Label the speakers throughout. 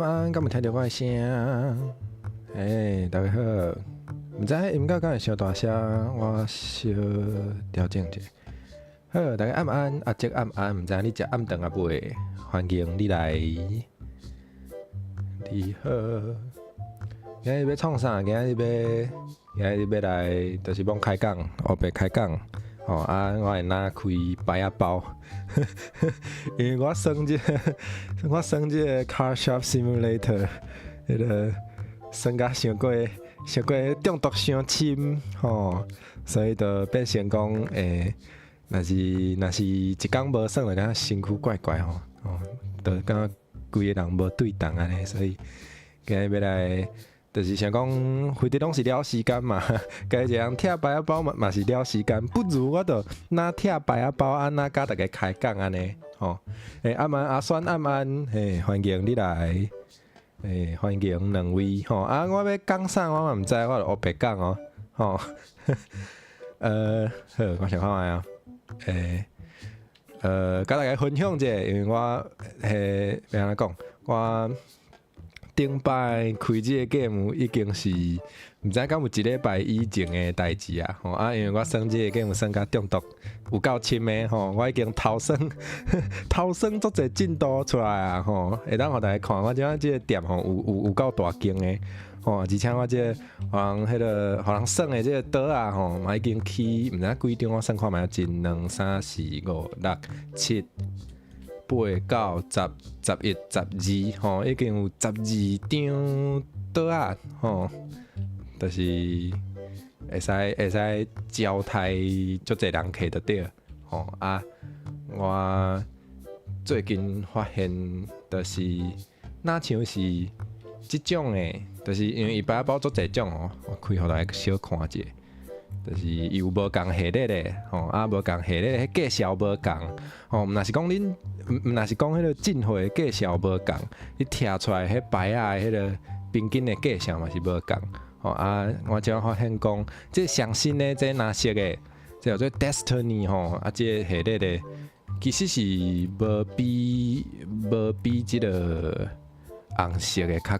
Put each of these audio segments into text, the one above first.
Speaker 1: 安，敢有聽著我的聲？欸，大家好，毋知音樂敢會傷大聲，我小調整一下。好，大家暗安，阿叔暗安，毋知你食暗頓啊未？歡迎你來。你好，今日欲創啥？今日欲來，就是罔開講，烏白開講。吼啊！我會若開牌仔包，因為我耍這個 Car Shop Simulator，彼個耍甲傷過傷過中毒傷深吼，所以就變成講，若是一工無耍，就感覺身軀怪怪吼，吼，就感覺規个人無對動按呢，所以今日欲來。就是想講，反正攏是了時間嘛，家己一个人拆牌仔包嘛嘛是了時間，不如我就若拆牌仔包，啊若佮大家開講按呢，吼。欸，暗安阿酸暗安，嘿，歡迎你來，欸，歡迎兩位，吼。啊，我欲講啥我嘛毋知，我就烏白講哦，吼。好，我想看覓啊，欸，佮大家分享一下，因為我，彼，欲按怎講，我。頂擺開這個 game 已經是毋知敢有一禮拜以前的代誌啊！吼啊，因為我耍這個 game 耍甲中毒有夠深的吼，我已經偷耍偷耍足濟進度出來啊！吼，會當予大家看，我這這個店吼有夠大間的吼，而且我這個予人彼個予人耍的這個桌仔吼，嘛已經起毋知幾張，我算看覓，一、兩、三、四、五、六、七、八、九、十、十一、十二，吼，已經有十二張桌仔，吼，就是會使招待足濟人客就對，吼啊！我最近發現，就是若像是這種的，就是因為伊牌仔包足濟種哦，我開予大家小看一下，就是伊有無仝系列的，吼啊無仝系列，彼價數無仝，吼，毋若是講恁，毋若是講彼個進貨的價數無仝，你拆出來彼牌仔的彼個平均的價數嘛是無仝，吼啊！我才發現講，這上新的這藍色的，這叫做 Destiny 吼，啊這個系列的，其實是無比這個紅色的較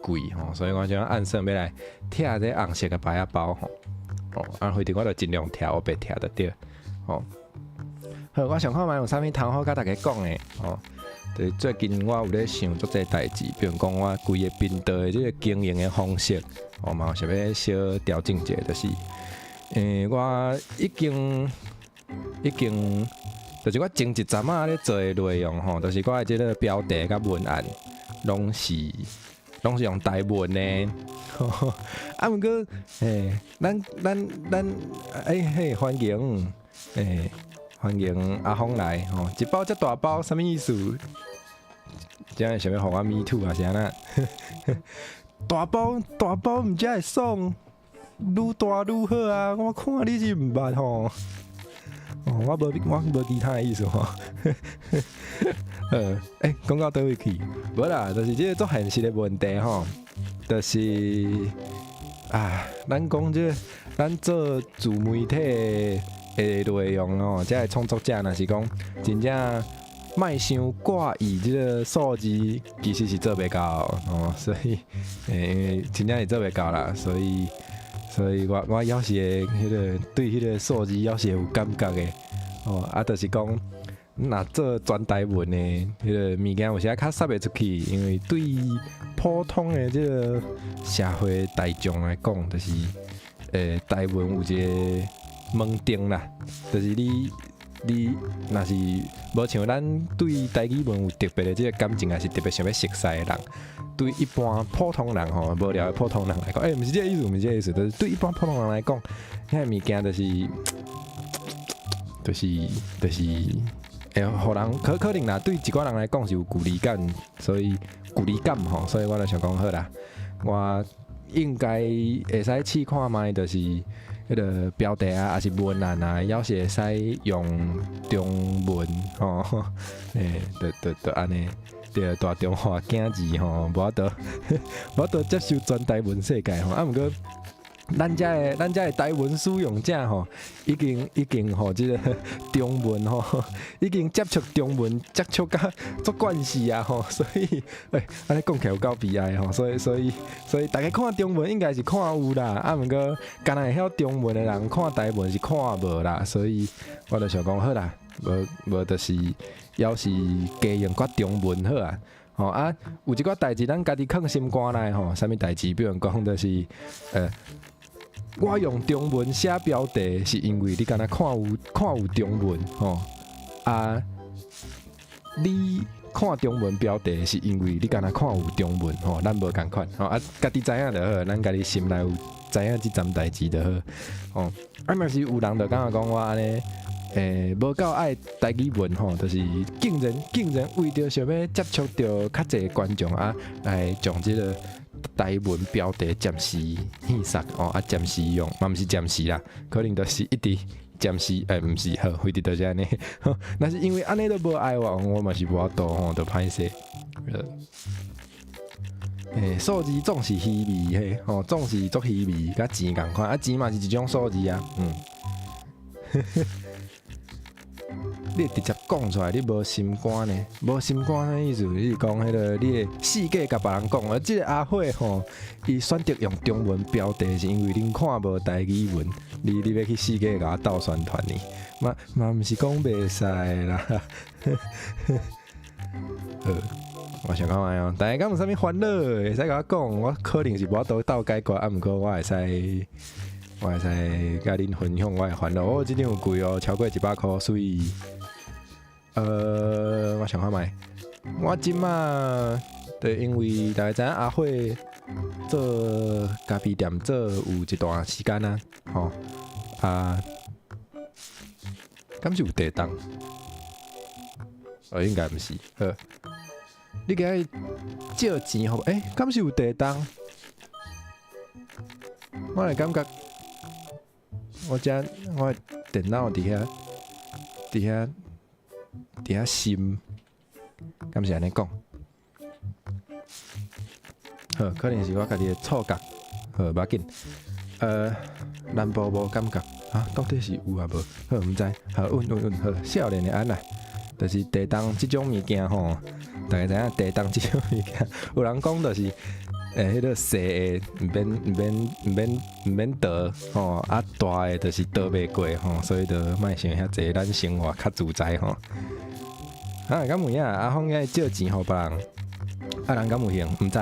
Speaker 1: 貴吼，所以我才按算欲來拆這紅色的牌仔包吼。哦，啊，反正我就盡量拆，烏白拆就對，吼。好，我想看覓有啥物通好佮大家講的，吼。就是最近我有咧想足濟代誌，比如講我規个頻道的這個經營的方式，哦嘛有想欲小調整一下，就是，我已經，就是我前一陣仔咧做的內容吼，就是我的這個標題佮文案，攏是用台文的。啊，毋過，欸，咱，欸嘿，歡迎，欸，歡迎阿峰來吼，一包遮大包，啥物意思？這樣想欲予我 me too 啊？是按怎？大包大包毋才會爽，愈大愈好啊！我看你是毋捌吼。哦，我無其他的意思吼。欸，講到佗位去？無啦，就是這個足現實的問題吼，就是啊，咱講這個，咱做自媒體的內容哦，這个創作者若是講真正莫傷掛意這個數字，其實是做袂到哦，所以，欸，因為真正是做袂到啦，所以我猶是會彼個對彼個數字猶是會有感覺的哦，啊，就是講若做全台文的彼個物件，有時較撒袂出去，因為對普通的這個社會大眾來講，就是台文有一個門檻啦，就是你若是無像咱對台語文有特別的這個感情，還是特別想欲熟似的人，對一般普通人吼，無聊的普通人來講，欸，毋是這個意思，毋是這個意思，就是對一般普通人來講，彼個物件就是會予人可能啦，對一寡人來講是有距離感，所以距離感吼，所以我就想講好啦，我應該會使試看覓，就是彼個標題啊，抑是文案啊，猶是會使用中文吼，欸，就按呢，對，大中華囝兒吼，無法度無法度接受全台文世界吼，啊，毋過咱遮的台文使用者吼，已經吼，這个中文吼，已經接觸中文接觸甲足慣勢啊吼，所以，欸，按呢講起來有夠悲哀吼，所以大家看中文應該是看有啦，啊，毋過敢若會曉中文的人看台文是看無啦，所以我就想講好啦，無無就是猶是加用寡中文好啊。吼啊，有一寡代誌咱家己囥心肝內吼，啥物代誌？比如講就是，我用中文寫標題，是因為你敢若看有中文吼啊，你看中文標題是因為你敢若看有中文吼，咱無仝款吼啊，家己知影就好，咱家己心內有知影這層代誌就好吼。啊，若是有人就感覺講我按呢，無夠愛台語文吼，就是竟然為著想欲接觸著較濟觀眾啊，來將這个台文標題暫時歇殺哦，啊，暫時用嘛，毋是暫時啦，可能就是一直暫時，毋是好，非得就是按呢。若是因為按呢都無愛我，我嘛是無法度吼，就歹勢。數字總是虛偽嘿，吼，總是足虛偽，佮錢仝款，啊，錢嘛是一種數字啊，嗯。你會直接講出來，你無心肝呢？無心肝啥意思？你是講彼个你會四界共別人講啊？這个阿火吼，伊選擇用中文標題，是因為恁看無台語文，你欲去四界共我鬥宣傳呢？嘛嘛毋是講袂使啦。好，我想看覓哦，大家敢有啥物煩惱會使共我講？我可能是無法度鬥解決，啊，毋過我會使共恁分享我的煩惱。哦，這張有貴哦，超過100箍，所以，我想看覓，我這馬，對，因為大家知影阿火做咖啡店做有一段時間啊，吼啊，敢是有地動？哦，應該毋是。好，你今日借錢予，欸，敢是有地動？我會感覺我遮我的電腦佇遐閃，敢是按呢講？好，可能是我家己的錯覺。好，無要緊。南部無感覺啊？到底是有抑無？好，毋知。好，穩穩穩，好，少年的安啦，就是地動這種物件吼，大家知影地動這種物件，有人講就是，彼个細的毋免倒吼，啊大的就是倒袂過吼，所以就莫想遐濟，咱生活較自在吼。啊，敢有影？阿峰愛借錢予別人，啊人敢有還？毋知。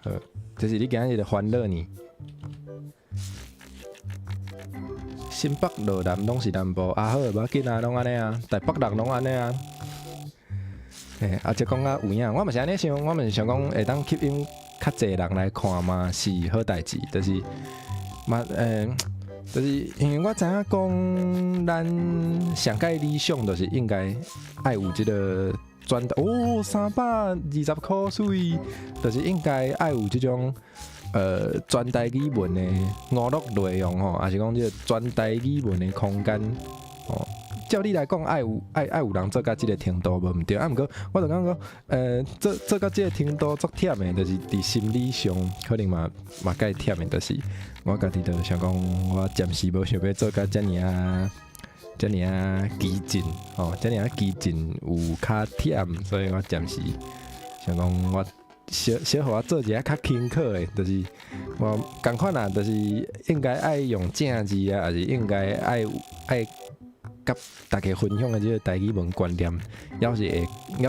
Speaker 1: 好，這是你今日的煩惱呢？新北落南攏是南部，啊好，無要緊啊，攏按呢啊，台北人攏按呢啊。欸，啊，這講較有影，我嘛是按呢想，我嘛是想講會當吸引較濟人來看嘛，是好代誌，就是嘛，就是因為我知影講，咱上蓋理想就是應該愛有這个轉哦，320箍水，就是應該愛有這種全台語文的娛樂內容吼，抑是講這个全台語文的空間哦。照理來講，愛有人做到這个程度無毋對，啊，毋過我就感覺講，做到這个程度足忝的，就是佇心理上可能嘛蓋忝的，就是我家己就想講，我暫時無想欲做到遮爾仔遮爾仔激進吼，遮爾仔激進有較忝，所以我暫時想講我小小予我做一下較輕巧的，就是我仝款啊，就是應該愛用正字啊，抑是應該愛佮大家分享的這个台語文觀念，猶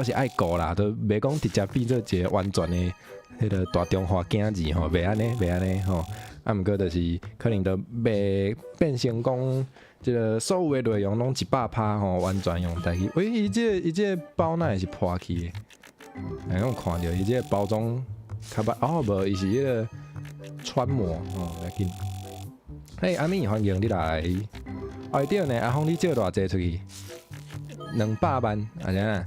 Speaker 1: 是愛顧啦，都袂講直接變做一个完全的彼个大中華囝兒吼，袂按呢，袂按呢吼。啊，毋過就是可能都袂變成講這个所有的內容攏100%吼，完全用台語。喂，伊這个包哪會是破去的？哎，我看著伊這个包裝較歹，哦無，伊是彼个穿模吼，無要緊。嘿，阿敏，歡迎你來。哦對呢，阿峰你借偌濟出去？200萬，抑是按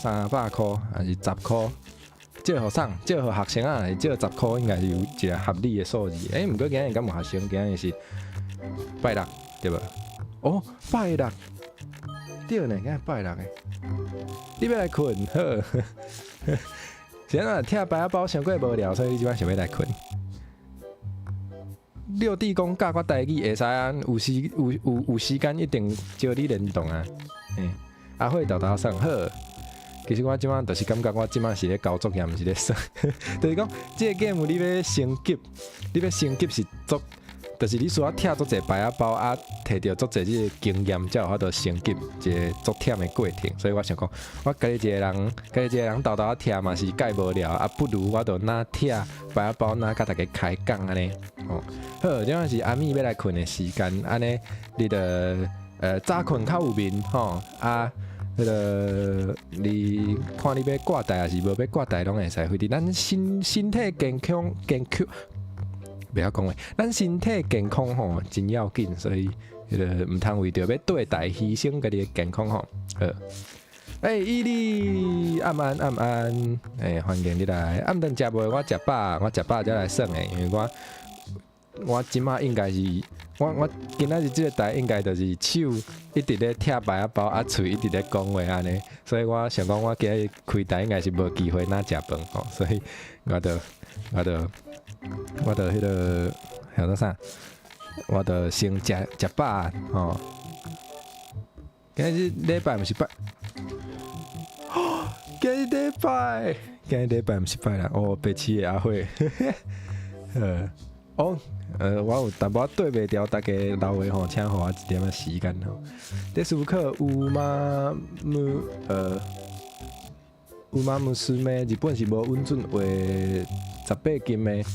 Speaker 1: 怎？300箍，抑是10箍？借予啥？借予學生啊？借十箍應該是有一个合理的數字。欸，毋過今日敢有學生？今日是拜六對無？哦，拜六對呢，今日拜六的。你欲來睏？好。是按怎？拆白仔包傷過無聊，所以你這擺想欲來睏。六弟講教我台語會使啊，有時有有有時間一定招你聯動啊。欸，阿慧豆豆上好。其實我這擺就是感覺我這擺是咧交作業，毋是咧耍。就是講，這個 game 你欲升級，你欲升級是足，就是你需要拆足濟牌仔包啊，摕著足濟這個經驗，才有法度升級一個足忝的過程。所以我想講，我家己一個人，家己一個人沓沓仔拆嘛是蓋無聊啊，不如我就若拆牌仔包，若共大家開講按呢。哦，好，這擺是阿米欲來睏的時間，按呢，你著早睏較有面吼啊。彼个你看你欲掛台抑是無欲掛台攏會使，反正咱身體健康健康，袂曉講話，咱身體健康吼真要緊，所以彼个毋通為著欲綴台犧牲家己的健康吼。好，欸，伊利暗安暗安，欸，歡迎你來。暗頓食無？我食飽，我食飽才來耍的，因為我這擺應該是我今仔日這個台應該就是手一直咧拆牌仔包，啊喙一直咧講話按呢，所以我想講我今日開台應該是無機會若食飯吼，所以我就彼个叫做啥？我就先食食飽吼。今日禮拜毋是拜，今日禮拜，今日禮拜毋是拜六哦，白痴的阿慧，哦，我有淡薄仔對袂牢，大家留話吼，請予我一點仔時間吼。咧思考ウマムウマ娘，日本是無允准畫18禁的，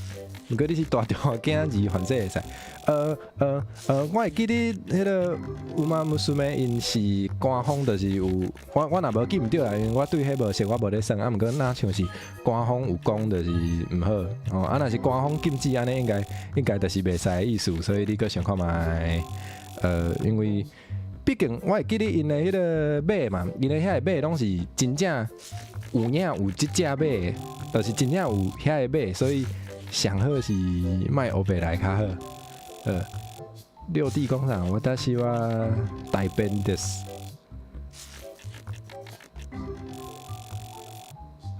Speaker 1: 毋過你是大肚仔囝兒，反正會使。我會記得彼个ウマ娘𪜶是官方，就是有我若無記毋著啦，因為我對彼無熟，我無咧耍。啊，毋過若像是官方有講，就是毋好吼。啊，若是官方禁止按呢，應該就是袂使的意思。所以你閣想看覓？因為畢竟我會記得𪜶的彼个馬嘛，𪜶的遐个馬攏是真正有影有這隻馬，就是真正有遐个馬，所以上好是莫烏白來較好。六弟講啥？私は大便です。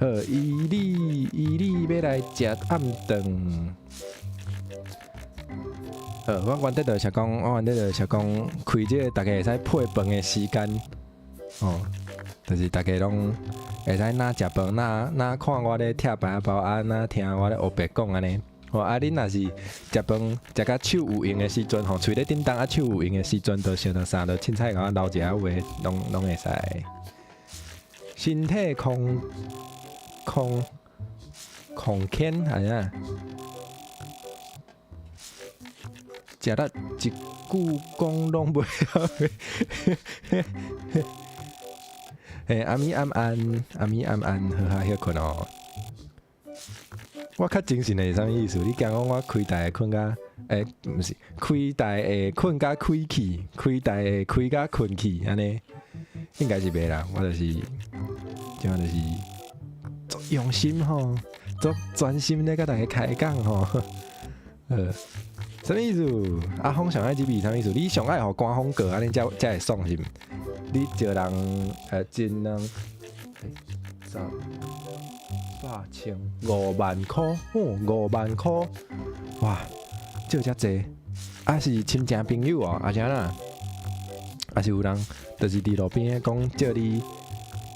Speaker 1: 好，伊你欲來食暗頓。好，我原底就是講，我原底就是講，開這個大家會使配飯的時間，哦，就是大家攏會使若食飯，若若看我咧拆牌仔包，啊，若聽我咧烏白講按呢。吼，啊！恁若是食飯食甲手有閒的時陣吼，喙咧叮當啊，手有閒的時陣，就想著啥，就凊彩共我留一下話，攏會使。身體空空空間係啊，食力一句講攏袂曉。欸，阿咪暗安，阿咪暗安，好好歇睏哦。我較精神的是啥物意思？你驚講我開台會睏甲，欸，毋是開台會睏甲開去，開台會開甲睏去，按呢應該是袂啦。我就是，這樣就是足用心吼，足專心咧共大家開講吼。啥物意思？阿峰上愛這筆啥物意思？你上愛予官方過，按呢才會爽是毋？你招人一兩十。百千5萬箍，哦，5萬箍，哇，借遮濟，啊是親情朋友哦，抑是按怎？抑是有人就是佇路邊講借你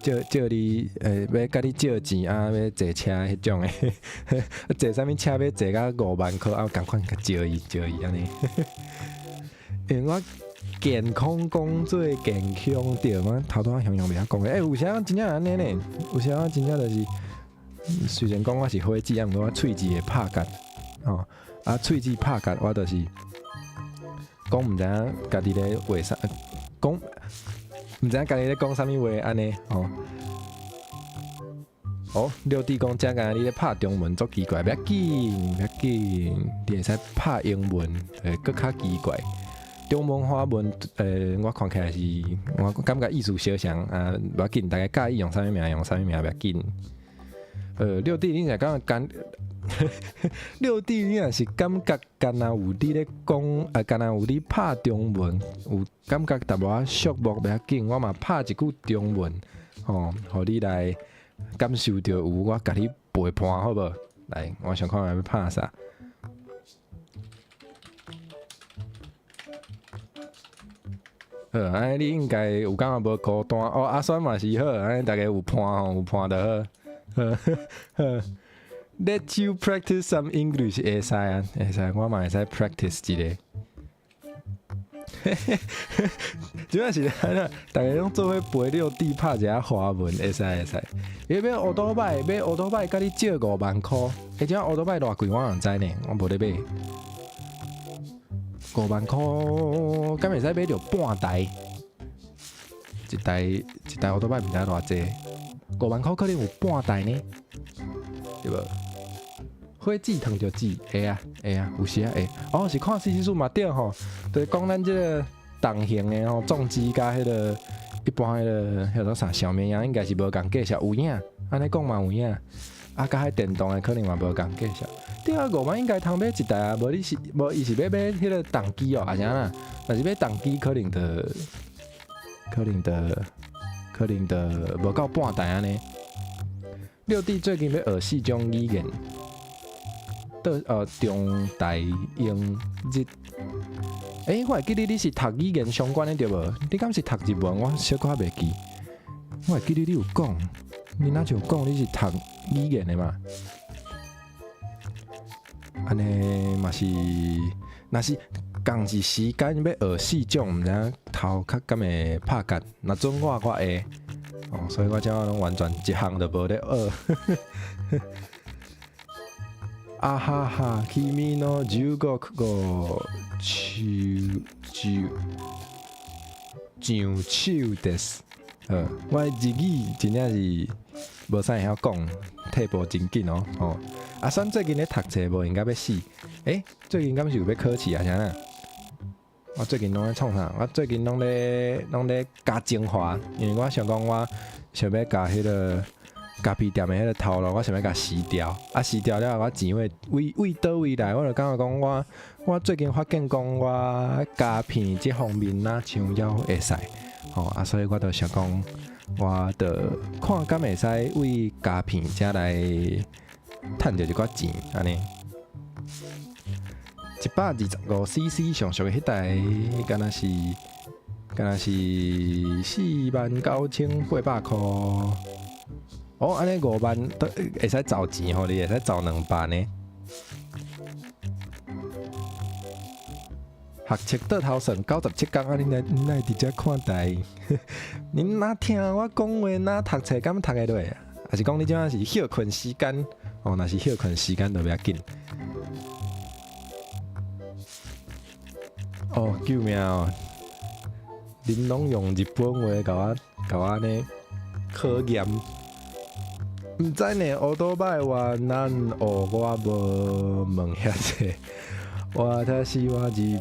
Speaker 1: 借借你，欲共你借錢啊，欲坐車彼種的，坐啥物車欲坐甲五萬箍啊，仝款共借伊借伊按呢。因為我健康講做健康對，我頭拄仔雄雄袂曉講的，欸，有時真正按呢呢，有時真正就是。雖然講我是火舌，啊，毋過我喙舌會拍結，吼，啊，喙舌拍結，我就是講毋知影家己咧話啥，講毋知影家己咧講啥物話按呢，吼。哦，六弟講遮敢你咧拍中文足奇怪，欲緊欲緊，你會使拍英文，會閣較奇怪。中文華文，我看起來是，我感覺意思相像啊，無要緊，大家佮意用啥物名用啥物名欲緊。六弟，你若感覺敢？六弟，你若是感覺敢若有佇咧講，啊，敢若有咧拍中文，有感覺淡薄仔寂寞欲緊，我嘛拍一句中文，吼，予你來感受著有我共你陪伴，好無？來，我想看覓欲拍啥。好，按呢你應該有感覺無孤單哦。阿酸嘛是好，按呢大家有伴吼，有伴就好。好，好。Let you practice some English，會使啊，會使，我嘛會使 practice 一下。嘿嘿嘿，主要是按怎，逐家攏做伙陪六弟拍一下華文，會使會使。伊欲歐多擺，欲歐多擺，共你借5萬箍。欸，這歐多擺偌貴，我毋知呢，我無咧買。五萬箍，敢會使買著半台？一台一台歐多擺毋知偌濟，五萬箍可能有半台呢，對無？火舌燙著舌，會啊會啊，有時啊會。哦，是看 C C 數嘛對吼，就是講咱這個重型的吼，重機佮彼個一般彼個彼個啥小綿羊，應該是無仝價數，有影，按呢講嘛有影。啊，佮彼電動的可能嘛無仝價數。對啊，五萬應該通買一台啊，無你是無伊是欲買彼個重機哦，抑是按怎？若是買重機，可能就無夠半台按呢。六弟最近欲學四種語言。中台英日，欸，我會記得你是讀語言相關的對無？你敢是讀日文？我小可袂記。我會記得你有講，你若像講你是讀語言的嘛？按呢嘛是，若是仝一時間欲學四種，毋知影頭殼敢會拍結。若準我，我會，哦，所以我這攏完全一項都無咧學。啊哈哈！君の中國語手上上手です。好，我日語真正是無啥會曉講，退步真緊哦。吼，阿酸最近咧讀冊無閒甲欲死。欸，最近敢是有欲考試啊？啥啊？我最近攏咧創啥？我最近攏咧加精華，因為我想講我想欲共彼個咖啡店的彼個頭路，我想欲共辭掉。啊，辭掉了後，我錢會為佗位來？我就感覺講我我最近發現講我膠片這方面若像猶會使，吼啊，所以我就想講，我就看敢會使為膠片遮來趁著一寡錢，按呢。125 cc 上俗的彼台，敢若是49,800箍。哦，按呢5萬都會使湊錢予你，會使湊200呢。學測倒頭算97工啊！你來佇遮看台？你若聽我講話，若讀冊敢讀會落？抑是講你這馬是歇睏時間？哦，若是歇睏時間就袂要緊。哦，救命哦！恁攏用日本話共我按呢考驗。毋知呢，歐多擺話咱學我無問遐濟。私は日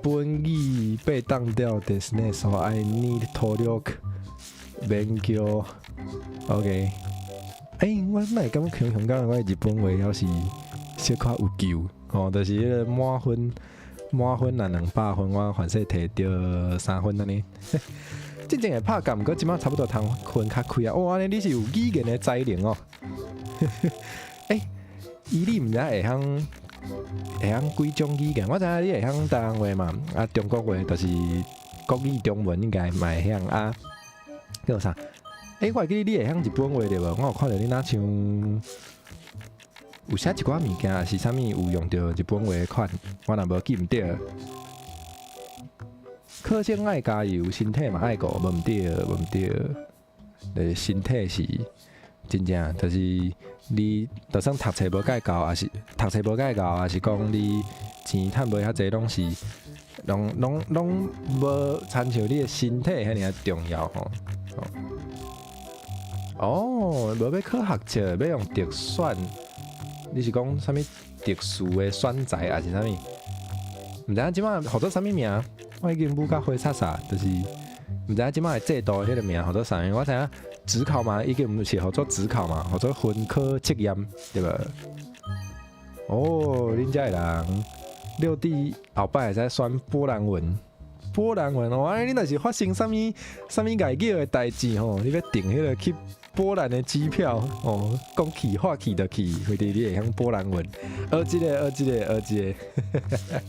Speaker 1: 本語被當掉ですね，so I need 努力勉強。OK。欸，我哪會感覺像香港我日本話猶是小可有救哦，就是彼個滿分滿分若200分，我凡勢提著3分按呢。真正會拍甲，毋過這馬差不多通分較開啊！哇，按呢你是有語言的才能哦。欸，伊你毋知會曉幾種語言？我知影你會曉台灣話嘛，啊，中國話就是國語中文應該嘛會曉啊。叫啥？欸，我會記得你會曉日本話對無？我有看著你若像有寫一寡物件，是啥物有用著日本話的款，我若無記毋著。考生愛加油，身體嘛愛顧，無毋對，無毋對。身體是真正，就是你就算讀冊無蓋夠，抑是讀冊無蓋夠，抑是講你錢趁無遐濟，攏是攏無親像你的身體遐爾仔重要吼。哦，無欲考學測，欲用特選，你是講啥物特殊的選材，抑是啥物？毋知影這馬號做啥物名？我已經舞甲花灑灑，就是毋知影這馬的制度彼個名號做啥物？我知影指考嘛，已經毋是號做指考嘛，號做分科測驗，對無？哦，恁遮的人六弟後擺會使選波蘭文，波蘭文哦，按呢你若是發生啥物啥物外語的代誌吼，你欲訂彼個去波蘭的機票哦，講去話去就去，反正你會曉波蘭文，學這個，學這個，學這個。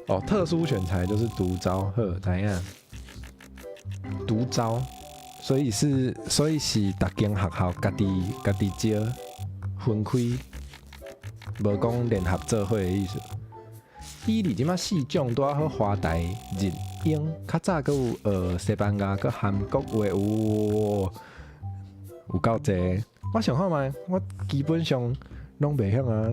Speaker 1: 哦，特殊選才就是獨招，好，知影？獨招，所以是逐間學校家己家己招，分開，無講聯合做伙的意思。伊佇這馬四種拄仔好華台日英，較早閣有學西班牙閣韓國話，有有夠濟。我想看覓，我基本上攏袂曉啊。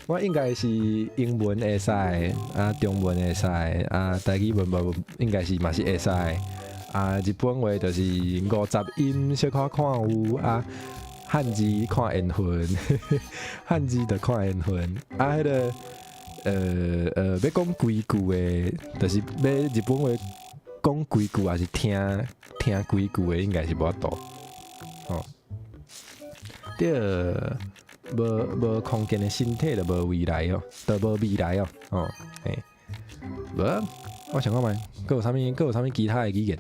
Speaker 1: 我應該是英文會使，啊中文會使，啊台語文無應該是嘛是會使，啊日本話就是50音小可看有啊，漢字看緣分，漢字就看緣分，啊彼個。欲講規句的，就是欲日本話講規句，抑是聽聽規句的，應該是無法度。哦，對，無無康健的身體就無未來哦，就無未來哦。哦，嘿，無，我想看覓，閣有啥物？閣有啥物其他的語言？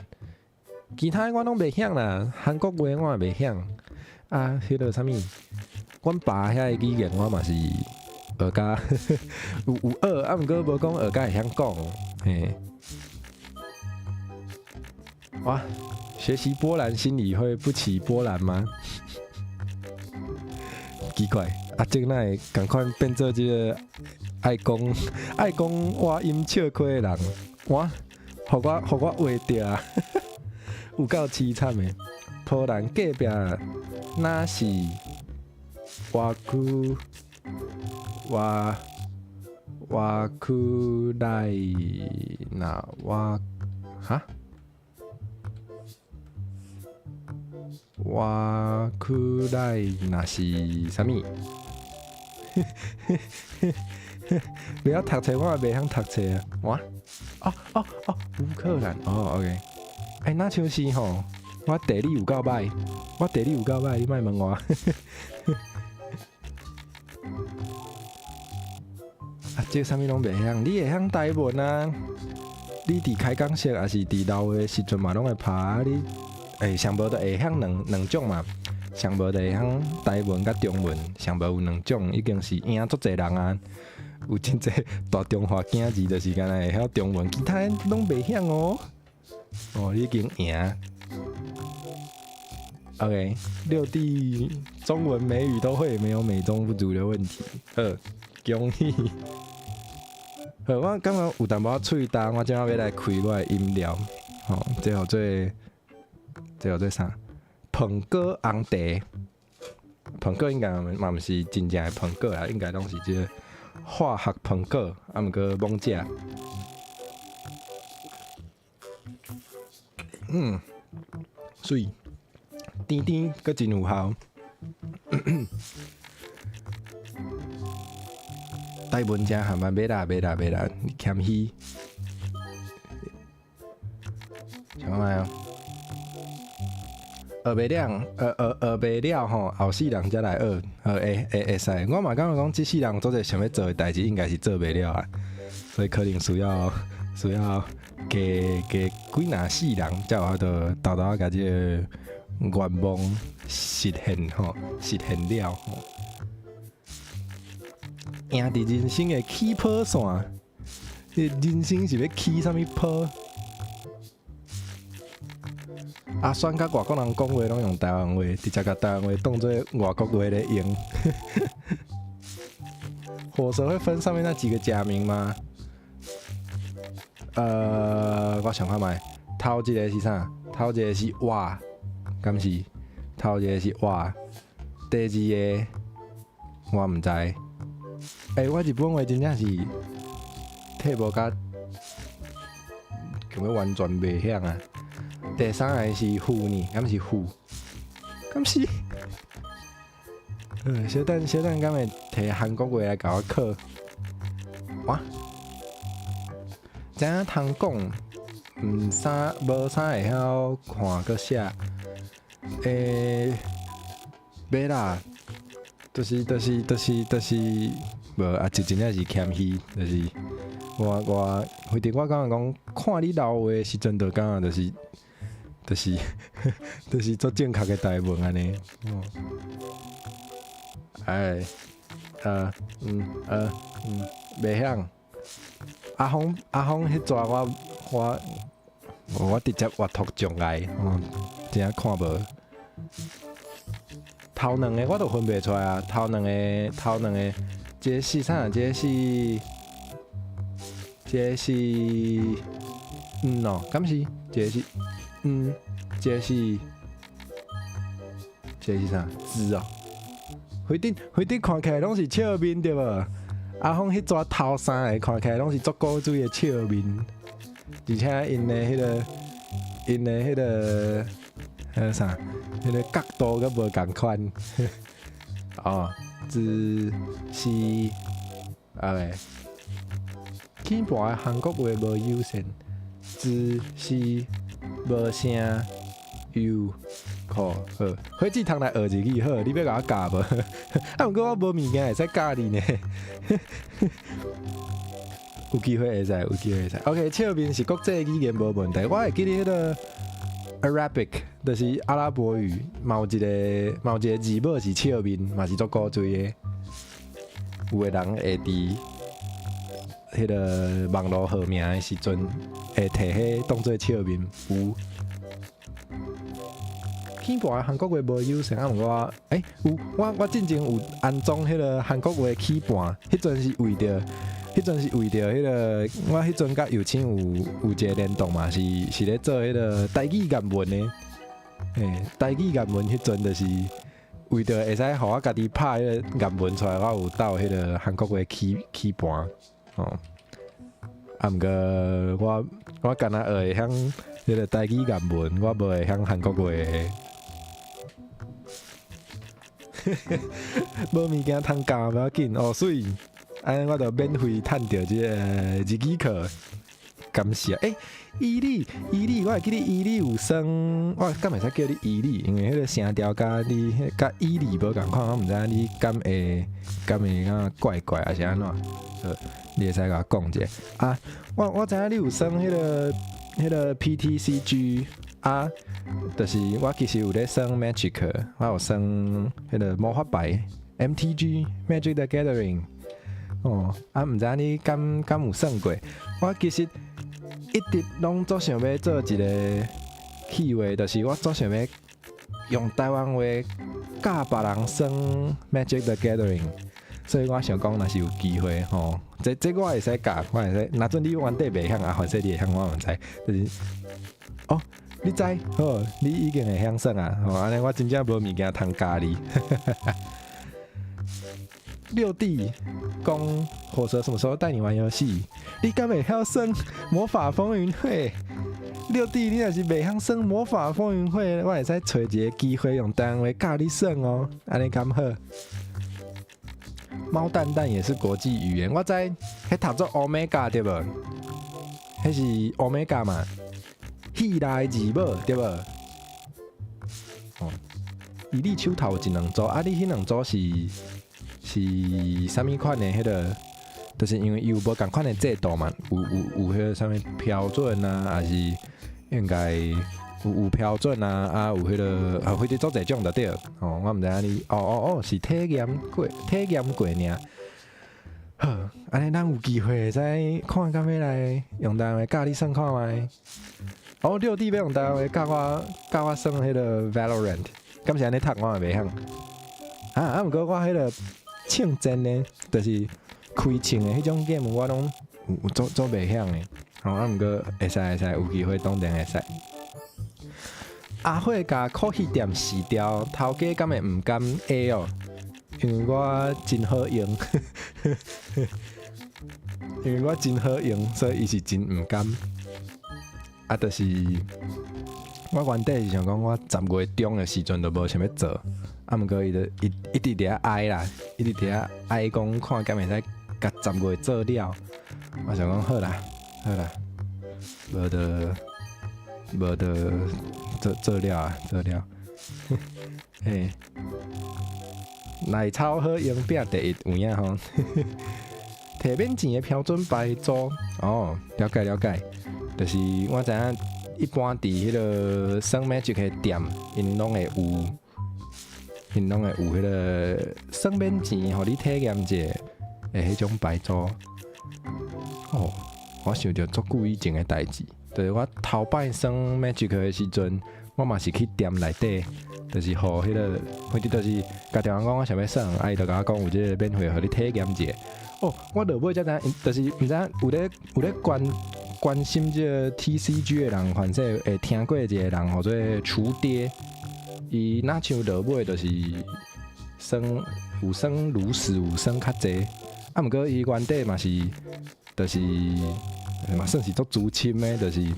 Speaker 1: 其他的我攏袂曉啦，韓國話我也袂曉。啊，彼个啥物？阮爸遐的語言我嘛是。學甲有有學，啊，毋過無講學甲會曉講，嘿。哇，學習波蘭心裡會不起波瀾嗎？奇怪，阿正哪會仝款變做這个愛講愛講倚音笑詼的人？哇，予我予我畫著啊！有夠淒慘的，波蘭隔壁若是瓦庫。瓦瓦克萊納瓦哈？瓦克萊納是啥物？袂曉讀冊，我也袂曉讀冊啊！哇？哦哦哦，烏克蘭哦，OK。欸，若像是吼，我地理有夠歹，我地理有夠歹，你莫問我。啊，這啥物攏袂曉，你會曉台文啊？你佇開講室抑是佇樓的時陣嘛，攏會拍啊。你欸，上無就會曉兩兩種嘛，上無就會曉台文佮中文，上無有兩種，已經是贏足濟人啊。有真濟大中華囝兒就是干焦會曉中文，其他攏袂曉哦。哦，你已經贏。OK，六弟中文美語都會，沒有美中不足的問題。好，恭喜。好，我感覺有淡薄仔喙焦，我這擺欲來開我的飲料。吼，這叫做啥？蘋果紅茶。蘋果應該嘛毋是真正的蘋果啦，應該攏是這個化學蘋果，啊毋過罔食。嗯，媠，甜甜，閣真有效。台文真含啊，袂啦袂啦袂啦，你謙虛。想看覓哦？學袂了，學學學袂了吼，後世人才來學，會會會使。我嘛感覺講，這世人做者想欲做的代誌，應該是做袂了啊，所以可能需要需要加加幾若世人，才有法度沓沓仔共這個願望實現吼，實現了吼。贏佇人生的起跑線，你人生是欲起啥物跑？阿選佮外國人講話攏用台灣話，直接共台灣話當做外國話咧用。火蛇會分上面那幾個假名嗎？我想看覓，頭一個是啥？頭一個是瓦，敢是？頭一個是瓦，第二個我毋知。欸，我日本話真正是退步甲，根本完全袂曉啊！第三个是虎呢，敢是虎？敢是？小等小等，敢會提韓國話來共我考？哇！知影通講，毋啥無啥會曉看閣寫。欸，袂啦，就是就是就是就是無啊！這真正是謙虛，就是我我，反正我感覺講，看你老話的時陣，就感覺就是就是就是足正確的台文按呢。哦，哎，呃，嗯，呃，嗯，袂曉。阿峰阿峰，彼逝我直接閱讀障礙，真正看無。頭兩个我都分袂出來啊！頭兩个頭兩个，這个是啥？這个是這个是嗯哦，敢是？這个是嗯，這个是這個是啥？字哦。反正反正看起來攏是笑面對無？阿峰彼逝頭三个看起來攏是足古錐的笑面，而且𪜶的彼个𪜶的彼个彼个啥？彼个角度閣無仝款。哦，字是啊喂，鍵盤的韓國話無友善，字是無聲有可好，火箭通來學日語好，你欲共我教無？啊，毋過我無物件會使教你呢。有機會會使，有機會會使。OK，笑面是國際語言無問題。我會記得彼个 Arabic，就是阿拉伯語，嘛有一个嘛有一个字母是笑面，嘛是足古錐的。有的人會佇彼个網路號名的時陣，會提彼當做笑面有。鍵盤的韓國話無友善，啊，毋過我，有我進前有安裝彼个韓國話鍵盤，彼陣是為著彼个，我彼陣佮友青有一個聯動嘛，是咧做彼个台語原文的，台語原文彼陣就是為著會使予我家己拍彼个原文出來，我有鬥彼个韓國話鍵盤，哦，啊，毋過我敢若學會曉彼个台語原文，我無會曉韓國話。無物件通教無要緊，哦，水，按呢我就免費趁著這個日語課，感謝。伊利伊利，我會記得伊利有耍，我敢會使叫你伊利，因為彼个聲調佮你佮伊利無仝款，我毋知影你敢會感覺怪怪，抑是按怎？好，你會使共我講一下。啊，我知影你有耍彼个 PTCG。啊，就是我其實有咧耍 Magic，我有耍彼个魔法牌 MTG Magic the Gathering。哦，啊，毋知影你敢有耍過？我其實一直攏足想欲做一个企劃，就是我足想欲用台灣話教別人耍 Magic the Gathering。所以我想講，若是有機會吼，這我會使教，我會使。若準你原底袂曉啊，或者你會曉，我毋知。就是，哦。你知好，你已經會曉耍啊！吼，按呢我真正無物件通教你。六弟講火蛇什麼時候帶你玩遊戲？你敢會曉耍魔法風雲會？六弟，你若是袂曉耍魔法風雲會，我會使揣一個機會用台灣話教你耍哦，按呢敢好？貓蛋蛋也是國際語言，我知，彼讀做 Omega 對無？彼是 Omega 嘛？希臘字母對無？哦，伊你手頭有一兩組，啊，你彼兩組是啥物款的？彼个，就是因為伊有無仝款的制度嘛，有彼个啥物標準啊，抑是應該有標準啊，啊有彼个啊，反正足濟種就對。哦，我毋知影你，哦哦哦，是體驗過體驗過爾。好，按呢咱有機會會使看敢欲來用台灣話教你耍看覓。哦，六弟欲用台灣話教我耍彼个 Valorant，敢是按呢讀我嘛袂曉。啊啊，毋過我彼个槍戰呢，就是開槍的彼種 game，我攏有足足袂曉的。哦，啊，毋過會使會使，有機會當然會使。阿火共 coffee 店辭掉，頭家敢會毋甘 A 哦？因為我真好用，因為我真好用，所以伊是真毋甘。啊，就是我原底是想講，我10月中的時陣就無想欲做，啊，毋過伊就一直佇遐哀啦，一直佇遐哀講，看敢會使共十月做了。我想講好啦，好啦，無就做做了啊，做了。嘿，奶超好用，拼第一有影吼。提免錢的標準牌組，哦，了解了解。就是我知影，一般佇彼个耍 Magic 的店，𪜶攏會有彼个耍免錢，予你體驗者的彼種牌組。哦，我想著足久以前的代誌，就是我頭擺耍 Magic 的時陣，我嘛是去店內底，就是予彼個，反正就是共店員講我想欲耍，啊伊就共我講有這個免費予你體驗一下。哦，我落尾才知影，就是毋知影有咧關心這個 TCG 的人，凡勢會聽過一個人，號做廚爹，伊若像落尾就是耍有耍爐石，有耍較濟，啊，毋過伊原底嘛是，就是嘛算是足資深的，就是因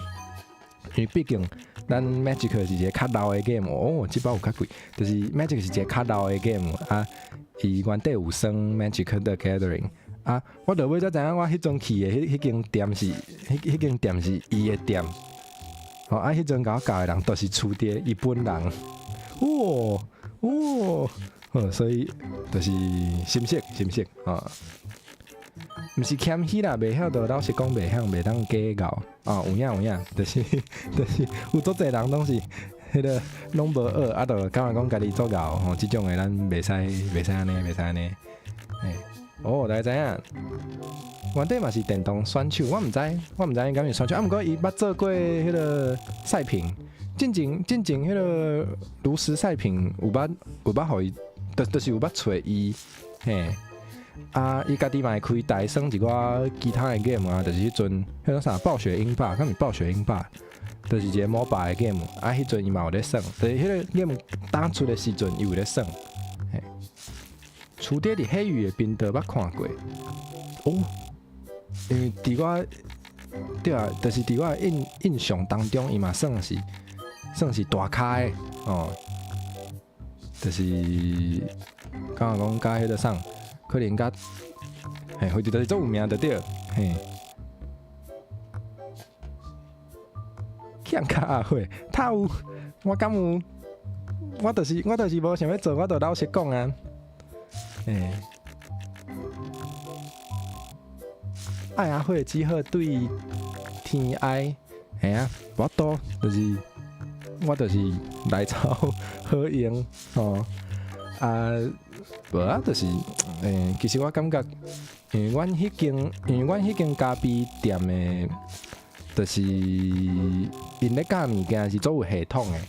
Speaker 1: 為畢竟咱 Magic 是一個較老的 game，哦，這包有較貴，就是 Magic 是一個較老的 game 啊，伊原底有耍 Magic the Gathering。啊！我落尾才知影，我彼陣去的彼間店是伊的店。哦，啊，彼陣共我教的人，都是廚爹伊本人。哇哇！好，所以就是心識心識啊，毋是謙虛啦，袂曉就老實講袂曉，袂當假𠢕啊，有影有影，就是有足濟人攏是彼個攏無學，啊，就感覺講家己足𠢕吼，這種的咱袂使按呢，袂使按呢，欸。哦，大家知影，原底嘛是電動選手，我毋知伊敢是選手，啊，毋過伊捌做過彼個賽評，進前彼個爐石賽評有捌予伊，就是有捌揣伊，嘿，啊，伊家己嘛會開台耍一寡其他的 game 啊，就是彼陣彼個啥暴雪英霸，敢是暴雪英霸，就是一個 MOBA 的 game，啊，彼陣伊嘛有咧耍，就是彼個 game 當出的時陣，伊有咧耍。廚爹佇黑魚的頻道捌看過，哦，因為佇我對啊，就是佇我印象當中，伊嘛算是大咖的哦，就是感覺講佮彼個啥，可能佮嘿，反正就是足有名就對，嘿。欠卡阿慧，他有，我敢有，我就是無想欲做，我就老實講啊。欸，愛阿慧只好對天哀，嘿啊，無法度，就是我就是來抄好用吼。啊，無啊，就是欸，其實我感覺，因為阮彼間咖啡店的，就是𪜶咧教物件是足有系統的。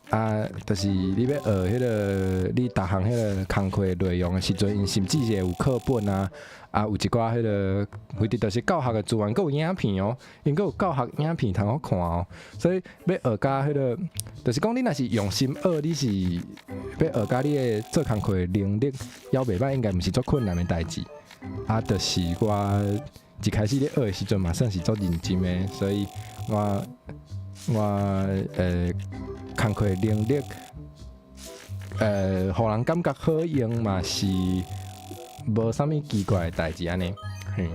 Speaker 1: 啊，就是你欲學彼個，你逐項彼個工課內容的時陣，𪜶甚至是會有課本啊，啊，有一寡彼個，反正就是教學的資源，閣有影片哦，𪜶閣有教學影片通好看哦。所以欲學甲彼個，就是講你若是用心學，你是欲學甲你的做工課的能力猶袂䆀，應該毋是足困難的代誌。啊，就是我一開始咧學的時陣嘛，算是足認真的，所以我工課能力，予人感覺好用嘛是無啥物奇怪的代誌按呢。嘿，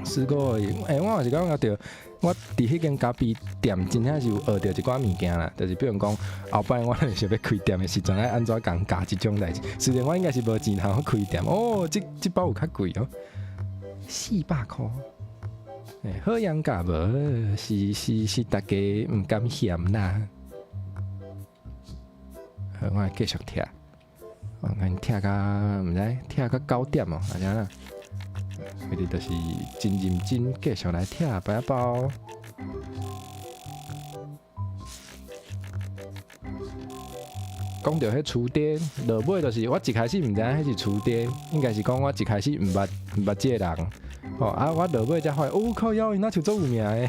Speaker 1: 試過，欸，我嘛是感覺著，我佇彼間咖啡店真正是有學著一寡物件啦。就是比如講，後擺我若是欲開店的時陣，愛按怎共教這種代誌。雖然我應該是無錢通好開店，哦，這包有較貴哦，400箍。欸，好用甲無？是，大家毋敢嫌啦。好，我來繼續拆。我看拆到毋知拆到9點哦，按呢啦。佢哋就是真認真繼續來拆白包。講著彼廚爹，落尾就是我一開始毋知影彼是廚爹，應該是講我一開始毋捌這個人。哦啊！我落尾才發現，哦靠腰，伊若像足有名的。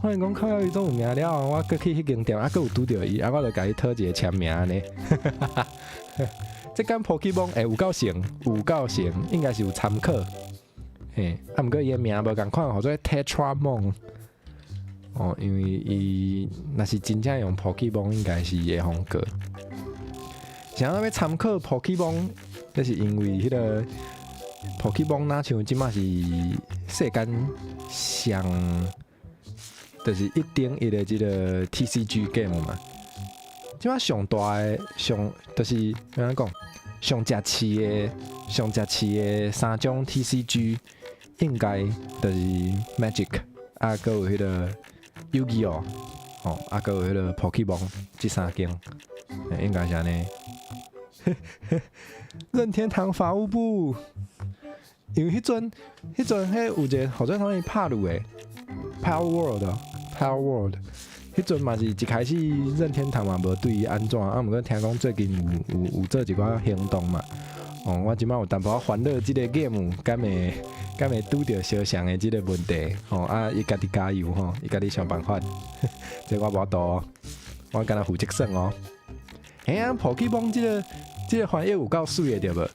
Speaker 1: 發現講靠腰伊足有名了後，我閣去彼間店，啊，閣有拄著伊，啊，我就共伊討一個簽名按呢。這間 Pokemon 欸有夠像，有夠像，應該是有參考。嘿，啊，毋過伊的名無仝款，號做 Tetramon。哦，因為伊若是真正用 Pokemon，應該是會予告。啥欲參考 Pokemon，這是因為彼個。Pokemon 若像這馬是世間上，就是一等一的這個 TCG game 嘛。這馬上大的上，就是按怎講，上食市的三種 TCG，應該就是 Magic，啊，閣有彼個遊戯王，哦，啊，閣有彼個 Pokemon，這三間，應該是按呢。任天堂法務部。因為彼陣彼有一個號做啥物拍擄的 Palworld，Palworld，彼陣嘛是一開始任天堂嘛無對伊按怎，啊，毋過聽講最近有做一寡行動嘛。哦，我這擺有淡薄仔煩惱，這個 game 敢會拄著相像的這個問題？吼，啊，伊家己加油吼，伊家己想辦法。這我無法度，我干焦負責耍哦。嘿啊，寶可夢這個翻譯有夠媠的對無？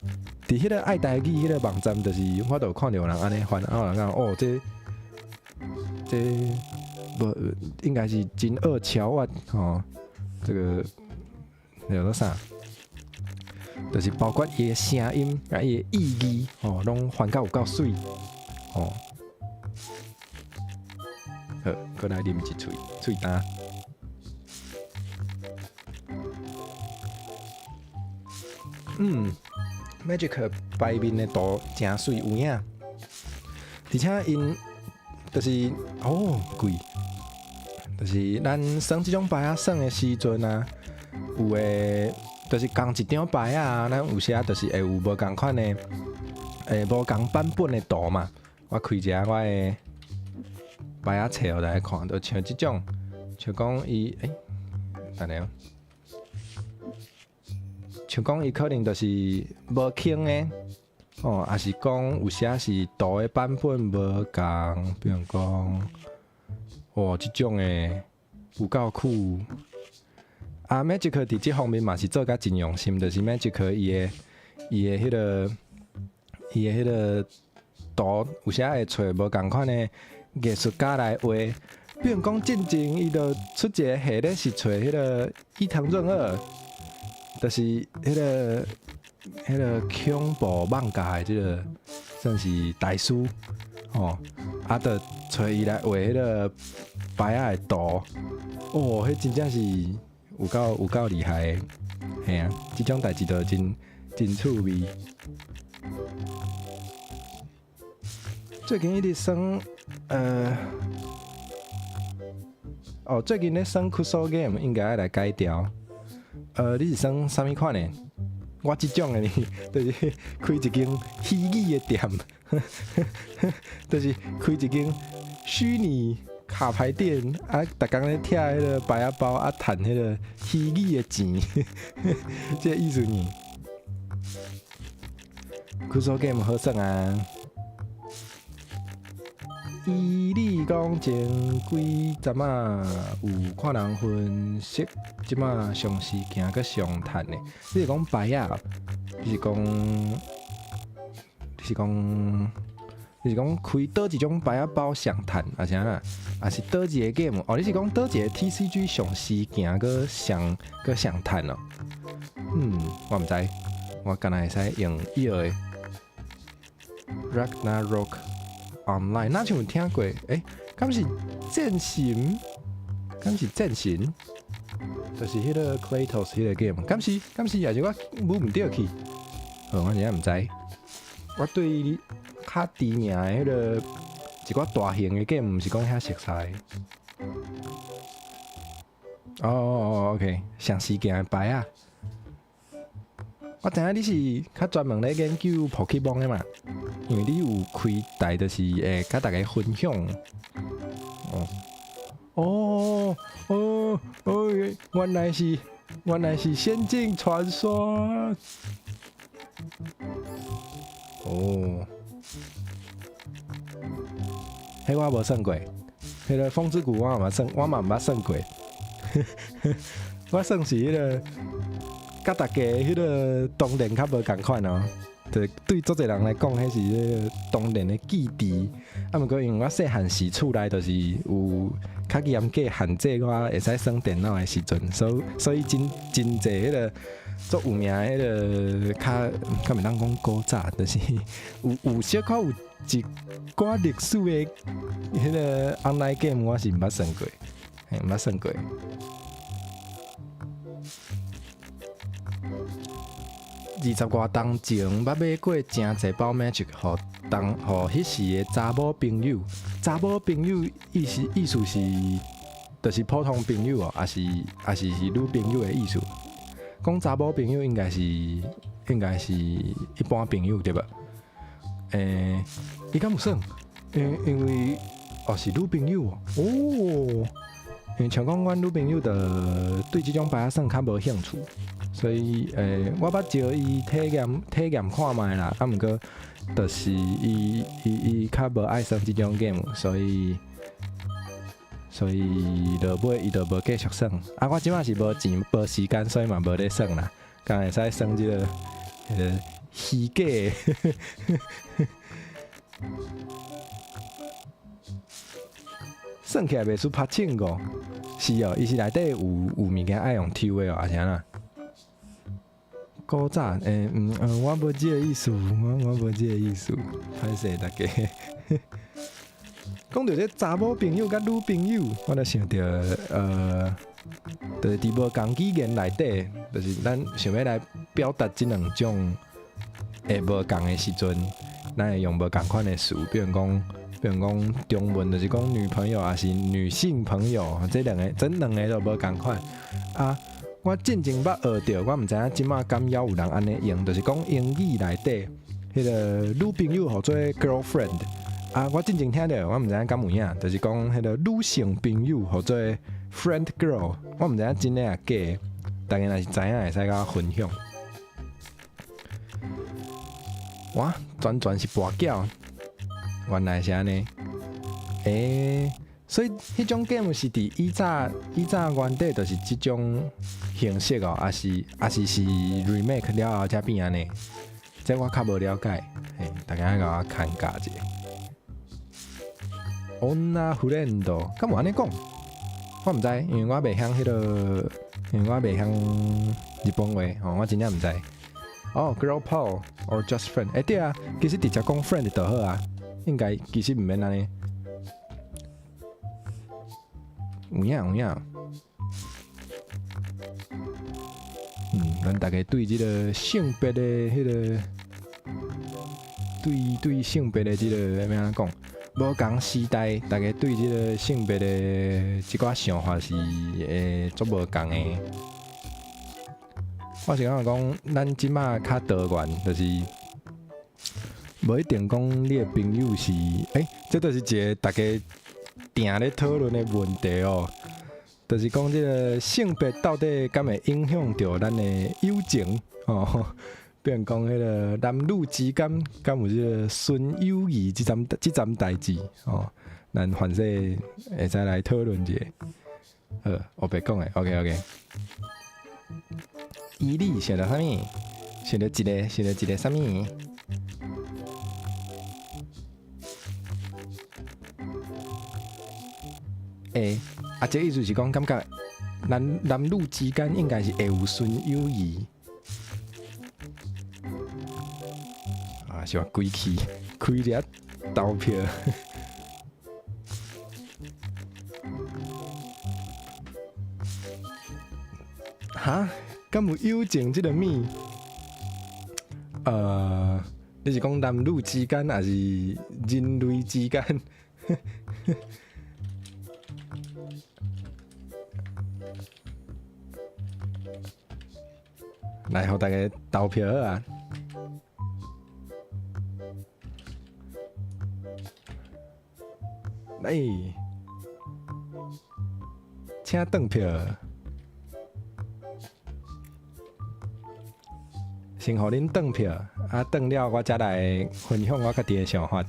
Speaker 1: 佇彼個愛台語彼個網站，就是我都有看著有人按呢翻，啊有人講哦，這無應該是真惡超越吼，這個叫做啥？就是包括伊的聲音，佮伊的意義，吼，攏翻甲有夠媠，吼。好，閣來啉一喙喙焦。Magic 牌面的圖誠媠有影，而且𪜶就是哦貴，就是咱耍這種牌仔耍的時陣啊，有的就是仝一張牌仔，咱有時就是會有無仝款的，無仝版本的圖嘛。我開一下我的牌仔冊予大家看，就像這種，像講伊，等下哦。像講伊可能就是無輕的，哦，抑是講有時是圖的版本無仝，比如講，哦，這種的有夠酷。啊，Magic 佇這方面嘛是做甲真用心，就是 Magic 伊的彼個圖有時會揣無仝款的藝術家來畫。比如講進前伊就出一個系列是揣彼個伊藤潤二。就是彼個恐怖漫畫的這個算是大師吼，啊，就揣伊來畫彼個牌仔的圖，哦，彼真正是有夠厲害的，嘿啊，這種代誌就真趣味。最近一直耍，哦，最近咧耍 Kuso Game 應該愛來改掉。你是耍啥物款的？我這種的呢，就是開一間虛擬的店，就是開一間虛擬卡牌店，啊，逐工咧拆彼個牌仔包，啊，趁彼個虛擬的錢，這個意思呢？Kuso Game 好耍啊！依你講前幾陣仔有看人分析，這馬上時行閣上趁的。你是講牌仔？你是講開佗一種牌仔包上趁，抑是按怎？抑是佗一個 game？哦，你是講佗一個 TCG 上時行閣上趁哦？我毋知，我敢若會使用伊個 Ragnarok Online，若像有聽過？敢是戰神？敢是戰神？就是彼個 Kratos 彼個 game，敢是？敢是？抑是我摸毋著去？好，我真正毋知。我對較知名的彼個一寡大型的 game，毋是講遐熟似。哦哦哦，OK，上時行的牌仔。我知影你是較專門咧研究寶可夢的嘛，因為你有開台，就是會佮大家分享。哦，哦，哦，哦，原來是仙境傳說。哦，彼我無耍過，彼個風之谷我嘛耍，我嘛毋捌耍過。我算是彼個。佮大家彼個當年較無仝款哦，就對足濟人來講，彼是彼個當年的記憶。啊，毋過因為我細漢時厝內就是有較嚴格限制，我會使耍電腦的時陣，所以真濟彼個足有名的彼個較袂當講古早，就是有小可有一寡歷史的彼個 online game，我是毋捌耍過，嘿，毋捌耍過。20外冬前，捌買過誠濟包 Magic，予當予彼時的查某朋友。查某朋友意思是，就是普通朋友哦，抑是女朋友的意思？講查某朋友應該是一般朋友對無？伊敢有耍？因為哦是女朋友哦，因為像講阮女朋友就對這種牌仔耍較無興趣，所以我捌招伊體驗體驗看覓啦，啊毋過就是伊較無愛耍這種 game，所以落尾伊就無繼續耍。啊，我這擺是無錢無時間，所以嘛無咧耍啦，敢會使耍這個彼个虛假。算起來袂輸拍槍個，是哦，伊是內底有物件愛用抽的哦，抑是按怎？古早，我無這個意思，我無這個意思，歹勢大家。講著這查某朋友佮女朋友，我就想著，就是佇無仝語言內底，就是咱想欲來表達這兩種會無仝的時陣，咱會用無仝款的詞，比如講中文就是講女朋友，抑是女性朋友，這兩個都無仝款。啊，我進前捌學著，我毋知影這馬敢猶有人按呢用，就是講英語內底，彼个女朋友號做 girlfriend。啊，我進前聽著，我毋知影敢有影，就是講彼个女性朋友號做 friend girl，我毋知影真的抑假，大家若是知影會使佮我分享。哇，全全是跋筊，原來是按呢。所以彼種 game 是佇以早原底就是這種形式哦，抑是 remake 了後才變按呢？這我較無了解，嘿，大家共我牽教一下。女フレンド，敢有按呢講？我毋知，因為我袂曉彼个，因為我袂曉日本話，吼，我真正毋知。哦，girl pal or just friend？對啊，其實直接講 friend 就好啊，應該其實毋免按呢。有影有影。咱大家對這个性別的彼个，對性別的這个欲按怎講？無仝時代，大家對這个性別的這寡想法是會足無仝的。我是感覺講，咱這馬較多元，就是無一定講你的朋友是，這就是一个大家定咧討論的問題哦。就是講這个性別到底敢會影響著咱的友情哦？比如講，彼个男女之間敢有這个純友誼這層代誌哦？咱凡勢會使來討論一下。好，我別講的，OK OK。伊你想著啥物？想著一个，想著一个啥物？啊，這意思是講，感覺男女之間應該是會有純友誼。啊，是話規氣開咧投票。哈？敢有友情這个物？你是講男女之間，抑是人類之間？來，予大家投票好啊！來，請轉票。先予恁轉票，啊，轉了我才來分享我家己的想法。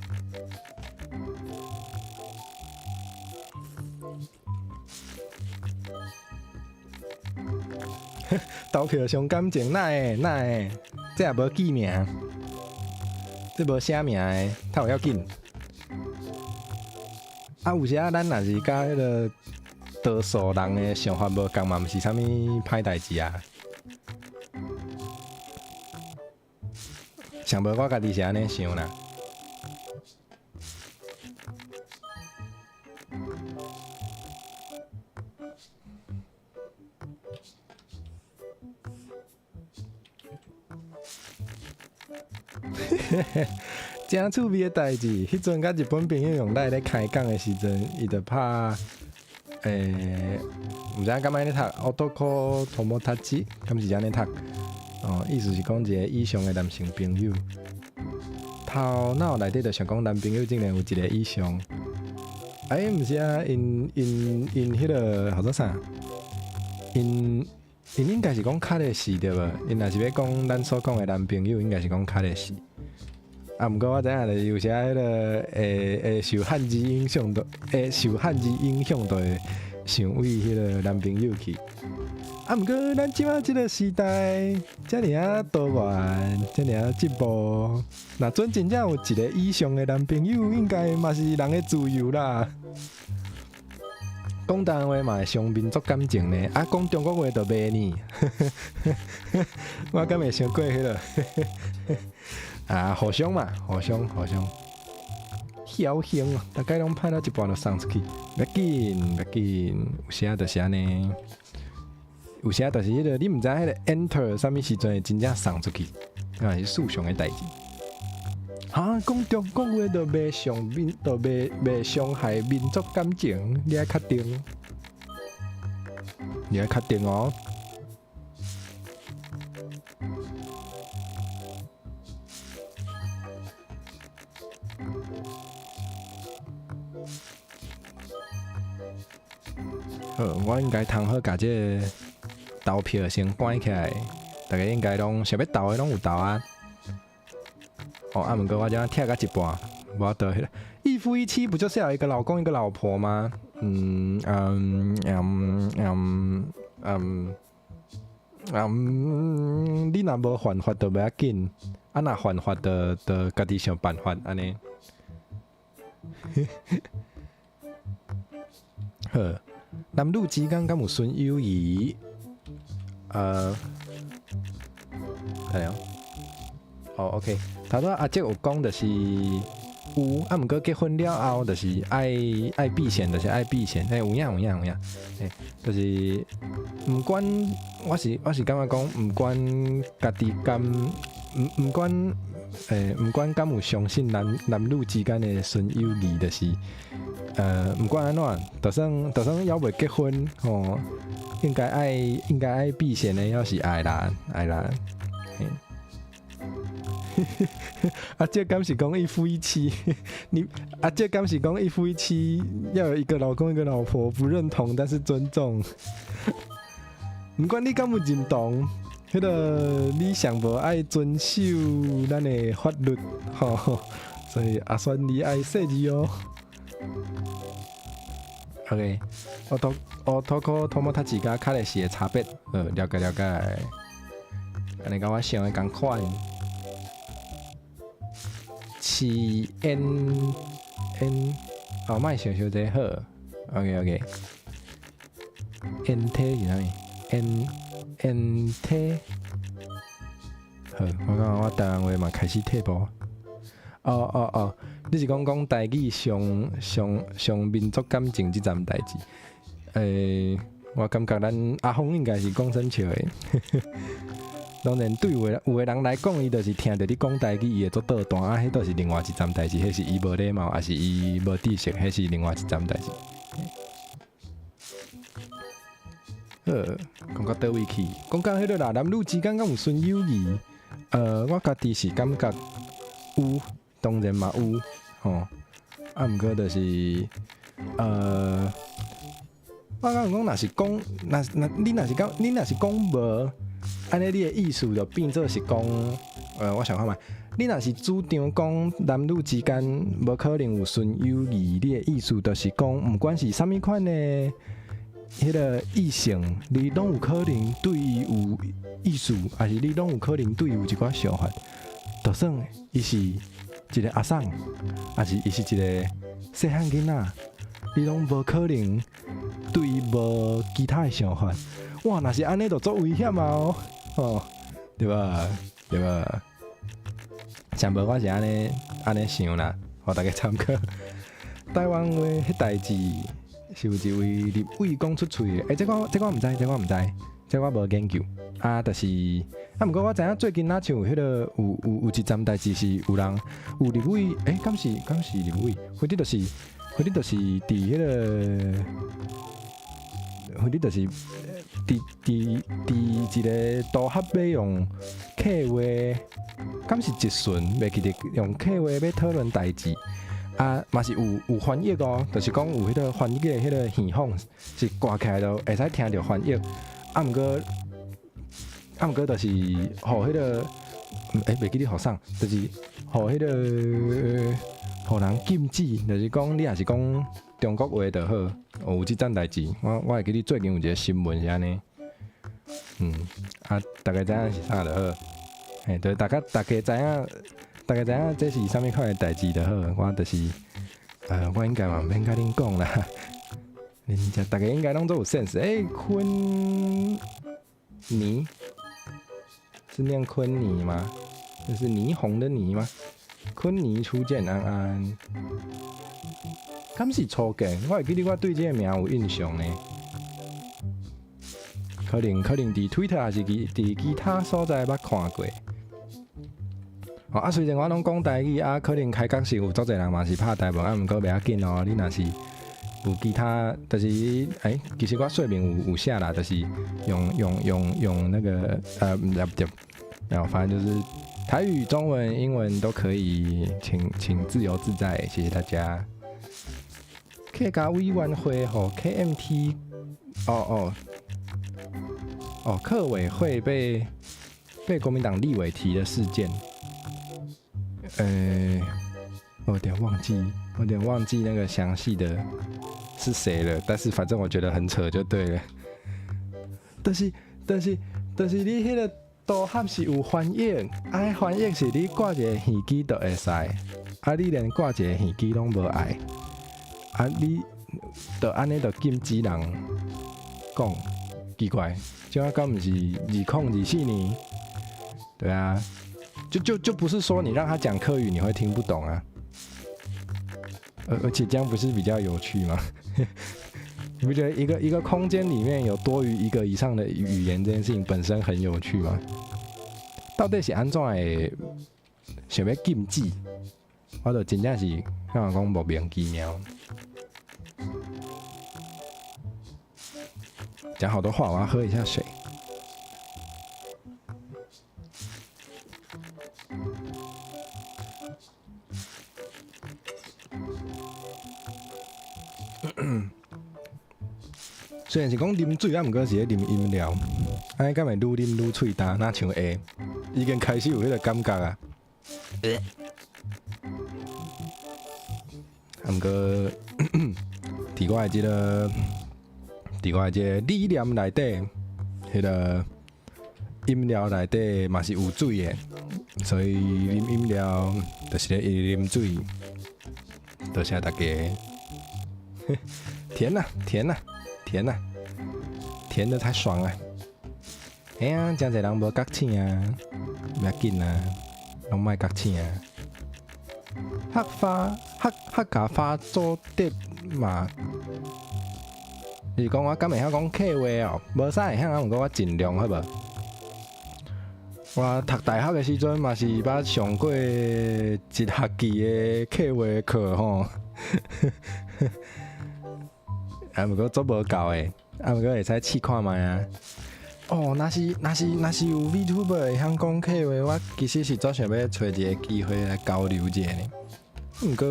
Speaker 1: 投票傷感情，哪會哪會？這也無記名，這無寫名的，較有要緊。啊，有時仔咱若是佮彼个多數人的想法無仝嘛，毋是啥物歹代誌啊。上無我家己是按呢想啦。誠趣味的代誌，彼陣佮日本朋友用 LINE 咧開講的時陣，伊就拍，毋知影敢按呢讀，男友達，敢是按呢讀？哦，意思是講一个以上的男性朋友，頭腦內底就想講男朋友竟然有一個以上，欸，毋是啊，𪜶𪜶𪜶彼个號做啥？𪜶𪜶應該是講較的是對無？𪜶若是欲講咱所講的男朋友，應該是講較的是。啊，毋過我知影就是有時彼个會會受漢字影響，就會受漢字影響，就會想為彼个男朋友去。啊，毋過咱這馬這个時代，遮爾仔多元，遮爾仔進步，若準真正有一個以上的男朋友，應該嘛是人的自由啦。講台灣話嘛會傷民族感情呢，啊，講中國話就袂呢。我敢會傷過彼个？啊，互相嘛，互相互相。僥倖啊，大概攏拍到一半就送出去，欲緊欲緊，有時就是按呢。有時就是彼个，你毋知彼個 enter 啥物時陣會真正送出去，啊是思想的代誌。哈，講中國話就袂傷民，就袂袂傷害民族感情，你愛確定？你愛確定哦。好，我應該通好共這个投票先關起來，大家應該攏想欲投的攏有投啊。哦，啊，毋過我這樣拆到一半，無法度彼个一夫一妻不就是要一個老公一個老婆嗎？嗯嗯嗯嗯嗯嗯，你若無犯法就袂要緊，啊若犯法就就家己想辦法按呢。好，男女之間敢有純友誼？等下，哦，OK，頭拄阿杰有講就是有，啊，毋過結婚了後就是愛愛避嫌，就是愛避嫌，欸，有影有影有影，欸，就是毋管我是我是感覺講，毋管家己敢，毋毋管，欸，毋管敢有相信男男女之間的純友誼，就是，毋管按怎，就算就算猶未結婚吼，應該愛應該愛避嫌的，猶是愛啦愛啦。嘿啊，這敢是講一夫一妻？你啊，這敢是講一夫一妻要有一個老公一個老婆，不認同但是尊重。毋管你敢有認同，彼个你上無愛遵守咱的法律，吼，所以阿選你愛細膩哦。OK，男友達佮彼氏的差別，了解了解。按呢佮我想的仝款。是 N N 哦，莫想傷濟好，OK OK。N 體是啥物？N N 體，好，我感覺我台灣話嘛開始退步。哦哦哦，你是講講台語傷傷傷民族感情這層代誌？欸，我感覺咱阿峰應該是講耍笑的。當然，對有的有的人來講，伊就是聽著你講台語，伊會做倒彈啊，彼都是另外一層代誌，彼是伊無禮貌，抑是伊無知識，彼是另外一層代誌。好，講到佗位去？講到彼个啦，男女之間敢有純友誼？我家己是感覺有，當然嘛有，吼。啊，毋過就是，我感覺講，若是講，若若你若是講，你若是講無。按呢，你的意思就變做是講，我想看覓，你若是主張講男女之間無可能有純友誼，你的意思就是講，毋管是啥物款的彼个異性，你攏有可能對伊有意思，抑是你攏有可能對伊有一寡想法，就算伊是一個阿桑，抑是伊是一個細漢囡仔，你攏無可能對伊無其他的想法。哇，若是按呢，就足危險啊！哦，吼，對吧？對吧？上無我是按呢按呢想啦，予大家參考。台灣話彼代誌是有一位立委講出喙的，欸，這個這個我毋知，這個我毋知，這個我無研究。啊，就是啊，毋過我知影最近若像彼个有有有一欉代誌是有人有立委，欸，敢是敢是立委？或者就是或者就是佇彼个。你就是佇一个杜合欲用客話，敢是質詢，袂記得用客話欲討論代誌。啊，嘛是有翻譯哦，就是講有彼個翻譯的彼個耳放是掛起來就會使聽著翻譯。啊，毋過就是予彼個，欸，袂記得予啥，就是予彼個予人禁止，就是講你若是講中國話就好，哦，有這層代誌。我會記得最近有一個新聞是按呢，啊，大家知影是啥就好，嘿，對，大家知影。大家知影這是啥物款的代誌就好，我就是，我應該嘛毋免共恁講啦，恁遮大家應該攏總有 sense。欸，昆尼是念昆尼嗎？這是霓虹的霓嗎？昆尼初見安安，敢是初見？我會記得我對這個名有印象呢。可能佇 Twitter 還是佇其他所在捌看過。哦，啊，雖然我攏講台語，啊，可能開講時有足濟人嘛是拍台文，啊，毋過袂要緊哦。你若是有其他，就是，欸，其實我說明有寫啦，就是用那個，毋對，然後反正就是台語、中文、英文都可以，請自由自在，謝謝大家。客家委員會吼，KMT，哦哦，哦，客委會被國民黨立委提的事件。我有點忘記，我有點忘記那個詳細的是誰了。但是反正我覺得很扯就對了。但是你彼個導航是有翻譯，啊，翻譯是你掛一個耳機就會使，啊，你連掛一個耳機攏無愛，啊，你就按呢就禁止人講，奇怪，這敢毋是2024年？對啊。就不是說你讓他講客語你會聽不懂啊，而且這樣不是比較有趣嗎？你不覺得一個空間裡面有多於一個以上的語言這件事情本身很有趣嗎？到底是按怎會想欲禁止？我就真正是感覺講莫名其妙。講好多話，我要喝一下水。雖然是講啉水，啊，毋過是咧啉飲料，按呢敢會愈啉愈喙焦，若像會，已經開始有彼個感覺啊。啊，毋過，佇我的這個理念內底，彼個飲料內底嘛是有水的，所以啉飲料就是咧啉水。多謝大家。甜啊甜啊甜啊，甜的才爽啊！哎呀，誠濟人無覺醒啊，袂要緊啊，攏莫覺醒啊。客發客客家話做得嘛？你是講我敢會曉講客話哦？無啥會曉啊，毋過我盡量好無？我讀大學的時陣嘛是捌上過一學期的客話課吼。啊，毋過足無夠的，啊，毋過會使試看覓啊。哦，若是有 VTuber 會曉講客話，我其實是足想欲揣一個機會來交流一下呢。毋過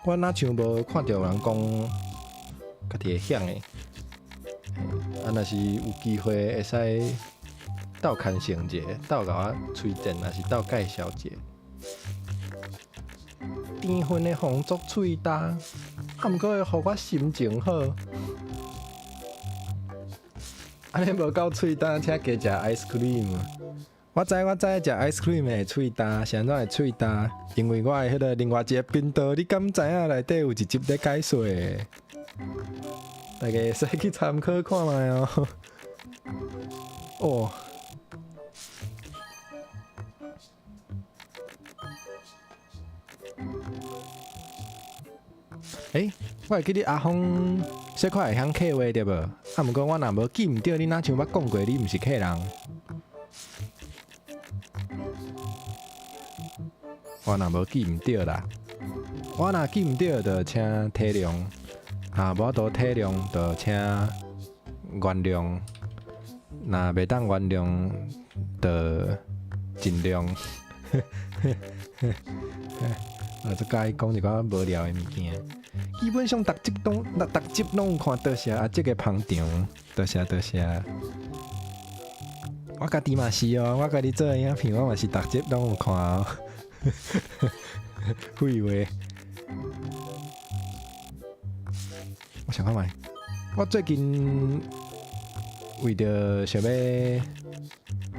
Speaker 1: 我若像無看著有人講家己會曉的。啊，若是有機會會使鬥牽成一下，鬥共我推薦，抑是鬥介紹一下。甜分的予足喙焦，啊，毋過會予我心情好。按呢無夠喙焦，請加食 ice cream。我知我知，食 ice cream 會喙焦，是按怎會喙焦？因為我的彼個另外一個頻道，你敢知影內底有一集咧解說？大家會使去參考看覓哦。哦。欸，我會記得阿峰小可會曉客話對無？啊，毋過我若無記毋著，你若像捌講過，你毋是客人。我若無記毋著啦，我若記毋著，就請體諒。啊，無法度體諒，就請原諒，若袂當原諒，就盡量。啊，足佮意講一寡無聊的物件。基本上逐集攏，逐集攏有看，多謝阿叔的捧場，多謝多謝。我家己嘛是哦，我家己做的影片，我嘛是逐集攏有看哦。廢話。我想看覓，我最近為著想欲，予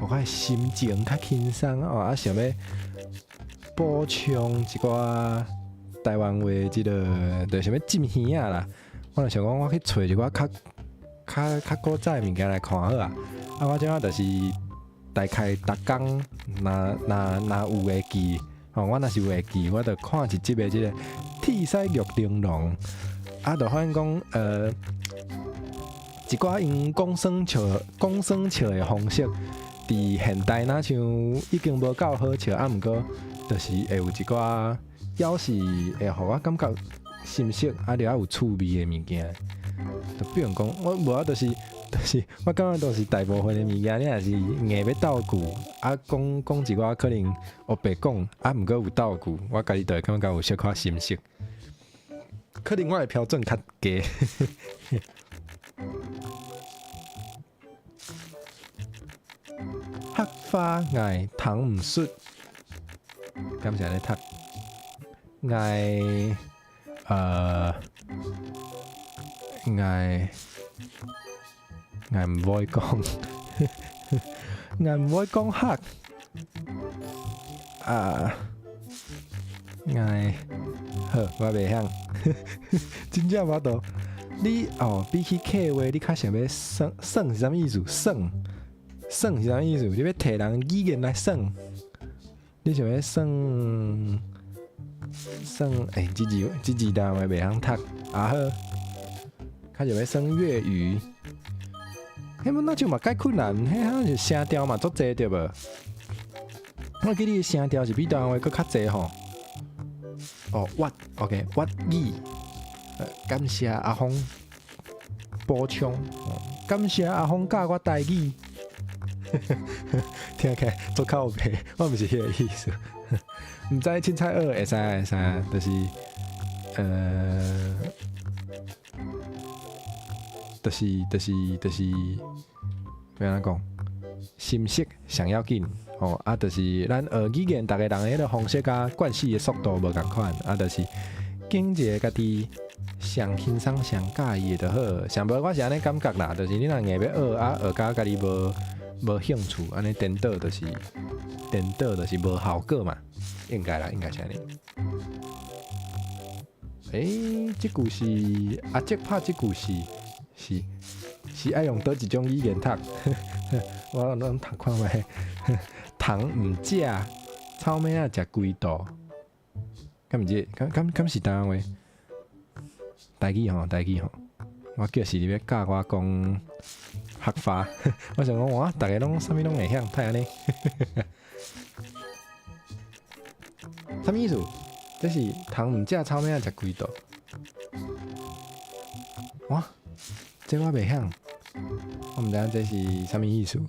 Speaker 1: 我的心情較輕鬆哦，啊想欲補充一寡台灣話，這个就想欲浸耳仔啦。我就想講，我去揣一寡較較較古早的物件來看好啊。啊，我這擺就是大概逐工，若若若有會記，吼，我若是有會記，我就看一集的這个《鐵屎玉玲瓏》。啊，就發現講，一寡𪜶講耍笑、講耍笑的方式，佇現代若像已經無夠好笑，啊，毋過就是會有一寡，猶是會予我感覺心適，啊，著猶有趣味的物件。就比如講，我無啊，就是，我感覺都是大部分的物件，你若是硬欲鬥句，啊，講講一寡可能烏白講，啊，毋過有鬥句，我家己就會感覺有小可心適。可能我的標準較低。客話𠊎通毋出，敢是按呢讀？𠊎𠊎𠊎毋會講，𠊎毋會講客啊，𠊎好，我袂曉，真正無法度。你哦，比起客話，你較想欲耍耍是啥物意思？耍耍是啥物意思？你欲提人語言來耍？你想欲耍耍？欸，這字這字單話袂曉讀，啊好，較想欲耍粵語。彼本若像嘛較困難，彼好像是聲調嘛足濟對無？我記得聲調是比台灣話閣較濟吼。哦，粵，OK，粵語。感謝阿峰補充，感謝阿峰教我台語，聽起來足靠北，我毋是彼個意思。毋知凊彩學會使會使，就是就是欲按怎講？心適上要緊吼，啊，就是咱學語言，逐个人彼个方式佮慣勢的速度無仝款，啊，就是揀一個家己上輕鬆、上佮意的就好。上無我是按呢感覺啦，就是你若硬欲學啊，學甲家己無無興趣，按呢顛倒就是顛倒就是無效果嘛。應該啦，應該是按呢。欸，這句是阿叔拍這句是是是愛用佗一種語言讀？我攏讀看覓，糖毋食，草莓仔食規道，敢毋是？敢敢敢是台灣話？台語吼，台語吼，我叫是你欲教我講客話，我想講哇，逐个攏啥物攏會曉，太按呢？啥物意思？這是糖毋食，草莓仔食規道。哇，這我袂曉，我毋知影這是啥物意思。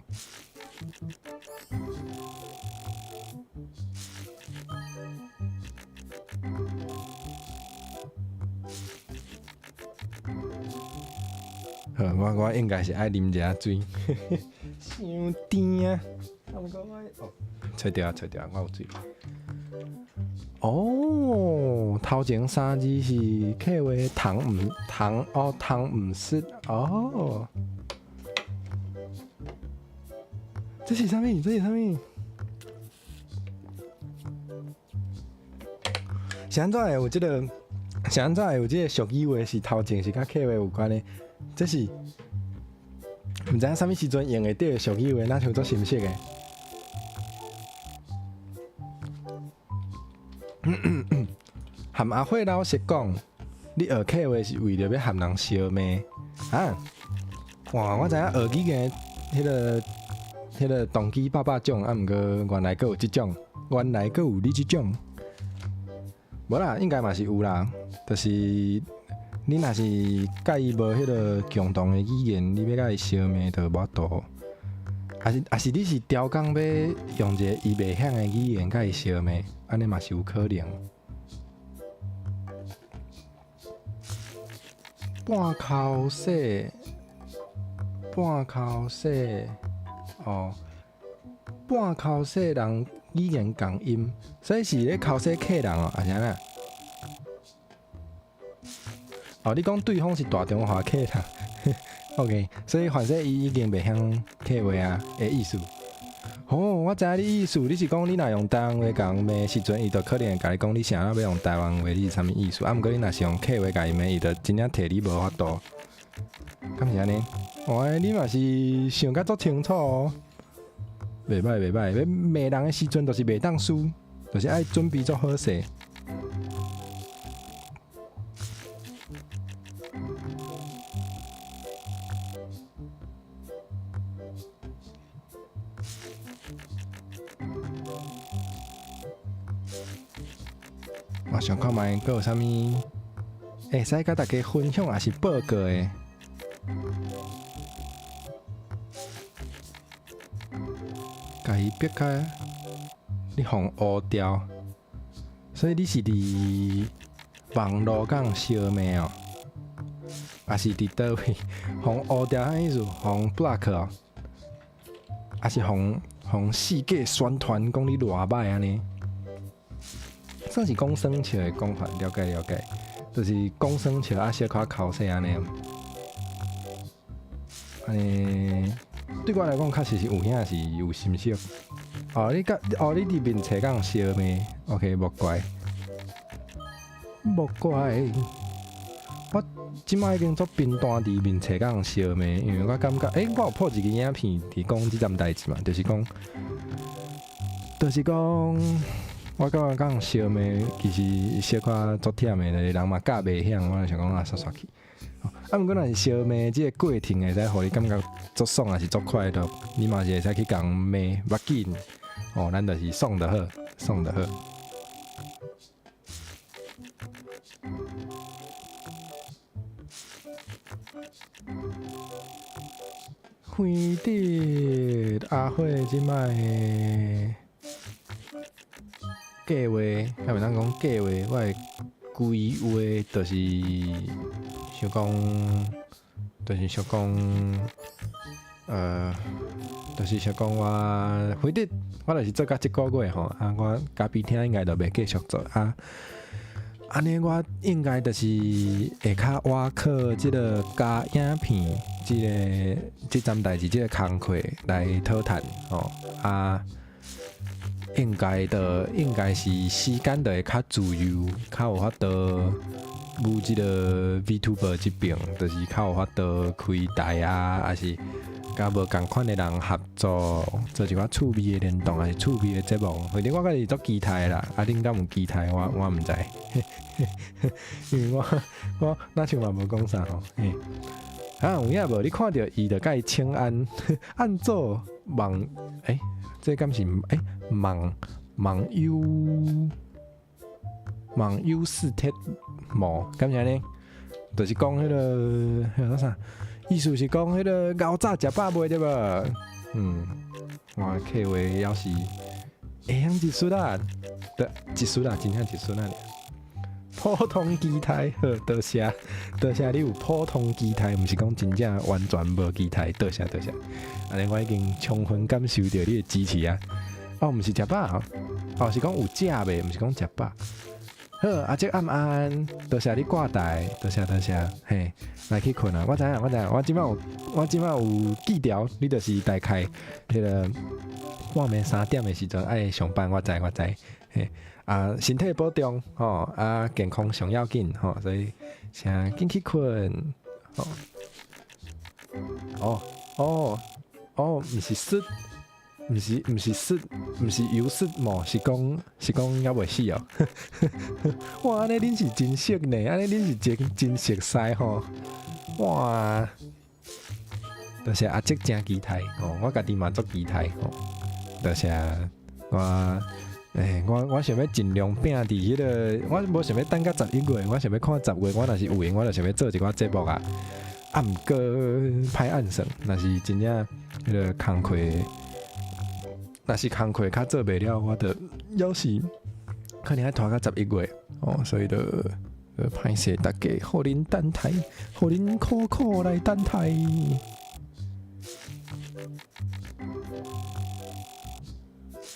Speaker 1: 好，我我應該是愛啉一下水。傷甜啊！啊，毋過我哦，揣著啊，揣著啊，我有水。哦，頭前三字是客話，糖毋糖哦，糖毋食哦。這是啥物？這是啥物？是按怎會有這个？是按怎會有這个俗語話是頭前是佮客話有關的？這是毋知影啥物時陣用會著的俗語話，若像足深色的。含阿慧老實講，你學客話是為著欲含人相罵啊？哇！我知影學語言彼个動機百百種，啊，毋過原來閣有這種，原來閣有你這種。無啦，應該嘛是有啦，就是你若是佮伊無彼个共同的語言，你欲佮伊相罵就無法度。抑是你是刁工欲用一个伊袂曉的語言佮伊相罵，按呢嘛是有可能。半尻洗，半尻洗，哦，半尻洗人語言仝音，所以是咧剾洗客人哦，抑是按怎？哦，你講對方是大中華客人，OK，所以反正伊已經袂曉客話啊的意思。哦，我知影你意思，你是講你若用台灣話共罵時陣，伊就可能會共你講你啥欲用台灣話，你是啥物意思？啊，毋過你若是用客話共伊罵，伊就真正替你無法度。敢是按呢？哦，你嘛是想甲足清楚哦。袂歹袂歹，欲罵人的時陣就是袂當輸，就是愛準備足好勢。我想看覓，閣有啥物會使佮大家分享，抑是報告的？共伊逼開，你予烏掉，所以你是佇網路共人相罵哦，抑是佇佗位予烏掉？啥意思？予 block 哦，抑是予予世界宣傳講你偌歹按呢？算是講耍笑的講法，了解了解，就是講耍笑啊，小可剾洗按呢。按呢對我來講，確實是有影是有心色。哦，你佮哦，你佇面冊共相罵，OK，莫怪，莫怪。我這擺已經足頻繁佇面冊共相罵，因為我感覺，欸，我有 po 一个影片佇講這件代誌嘛，就是講。我感覺共相罵其實小可足忝的，就是人嘛教袂曉，我就想講啊，煞煞去。啊，毋過若是相罵這个過程會使予你感覺足爽，抑是足快樂，你嘛是會使去共罵，無要緊。哦，咱就是爽就好，爽就好。輝德阿火這擺計劃，敢會當講計劃，我的規劃就是想講，就是想講，就是想講我輝德，我就是做甲這個月吼，啊，我咖啡廳應該就袂繼續做啊。按呢，我應該就是會較倚靠這个加影片，這个這樁代誌，這个工課來討趁吼啊。應該的，應該是時間就會較自由，較有法度舞這个 VTuber 這邊，就是較有法度開台啊，抑是佮無仝款的人合作，做一寡趣味的聯動，抑是趣味的節目。反正我家己足期待啦，啊，恁敢有期待？我毋知，因為我若像嘛無講啥吼。嘿，啊，有影無？你看著伊就共伊請安，按做網，欸，這敢是欸？網友四鐵魔，敢是按呢？就是講彼个，彼个啥？意思是講彼个牛早食飽未對無？嗯，我客話猶是會曉一絲啦，對，一絲啦，真正一絲啦。普通期待，好，多謝，多謝你有普通期待，毋是講真正完全無期待，多謝多謝。按呢我已經充分感受著你的支持啊！哦，毋是食飽，哦，是講有食未？毋是講食飽。好，阿叔暗安，多謝你掛台，多謝多謝，嘿，來去睏啊！我知影，我知影，我這擺有記牢，你就是大概彼个半暝3點的時陣愛上班，我知我知，嘿，啊，身體保重吼，啊，健康上要緊吼，所以請緊去睏，吼。哦哦哦，毋是說。毋是說，毋是有說無，是講猶未死哦。哇，按呢恁是真熟呢，按呢恁是真真熟似吼。哇，多謝阿叔真期待哦，我家己嘛足期待吼。多謝我欸，我想欲盡量拚佇彼個，我無想欲等到十一月，我想欲看十月，我若是有閒，我就想欲做一寡節目啊。啊，毋過歹按算，若是真正彼個工課，若是工課較做袂了，我就猶是可能愛拖到十一月哦，所以就歹勢大家，予恁等待，予恁苦苦來等待。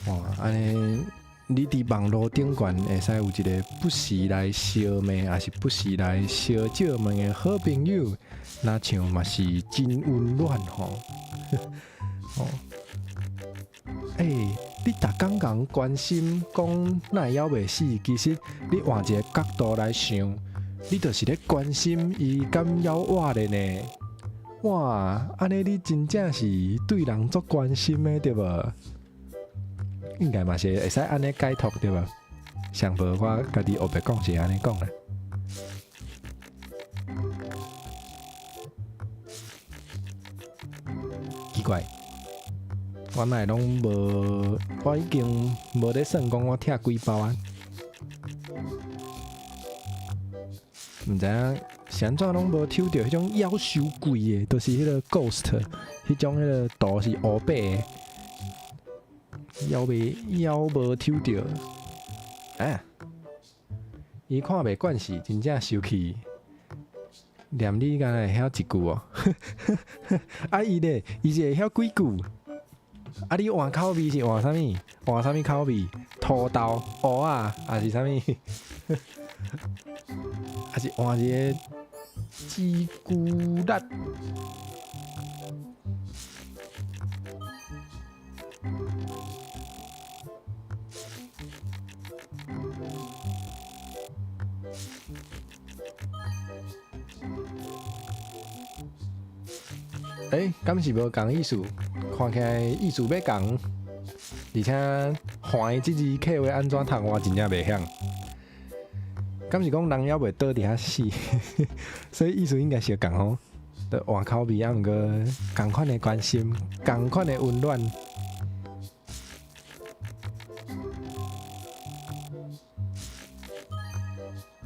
Speaker 1: 哇，按呢，你佇網路頂懸會使有一個不時來相罵，抑是不時來相借問的好朋友，若像嘛是真溫暖吼。哦，欸，你逐工共關心講哪會猶袂死，其實你換一個角度來想，你就是咧關心伊敢猶活咧呢。哇，按呢你真正是對人足關心的，對無？應該嘛是會使按呢解脫對無？上無我家己烏白講是按呢講啦。奇怪，我哪會攏無？我已經無咧算講我拆幾包啊？毋知影是按怎攏無抽著彼種夭壽貴的，就是彼個 ghost，彼種彼個圖是烏白的。猶未猶無抽著，啊！伊看袂慣勢，真正生氣。連你敢若會曉一句哦？啊伊咧，伊是會曉幾句？啊你換口味是換啥物？換啥物口味？土豆、芋仔，抑是啥物？抑是換一个朱古力？欸，敢是無仝意思？看起來意思欲仝，而且橫這字客話按怎讀，我真正袂曉。敢是講人猶袂倒佇遐死，所以意思應該相仝吼。就換口味，啊，毋過仝款的關心，仝款的溫暖。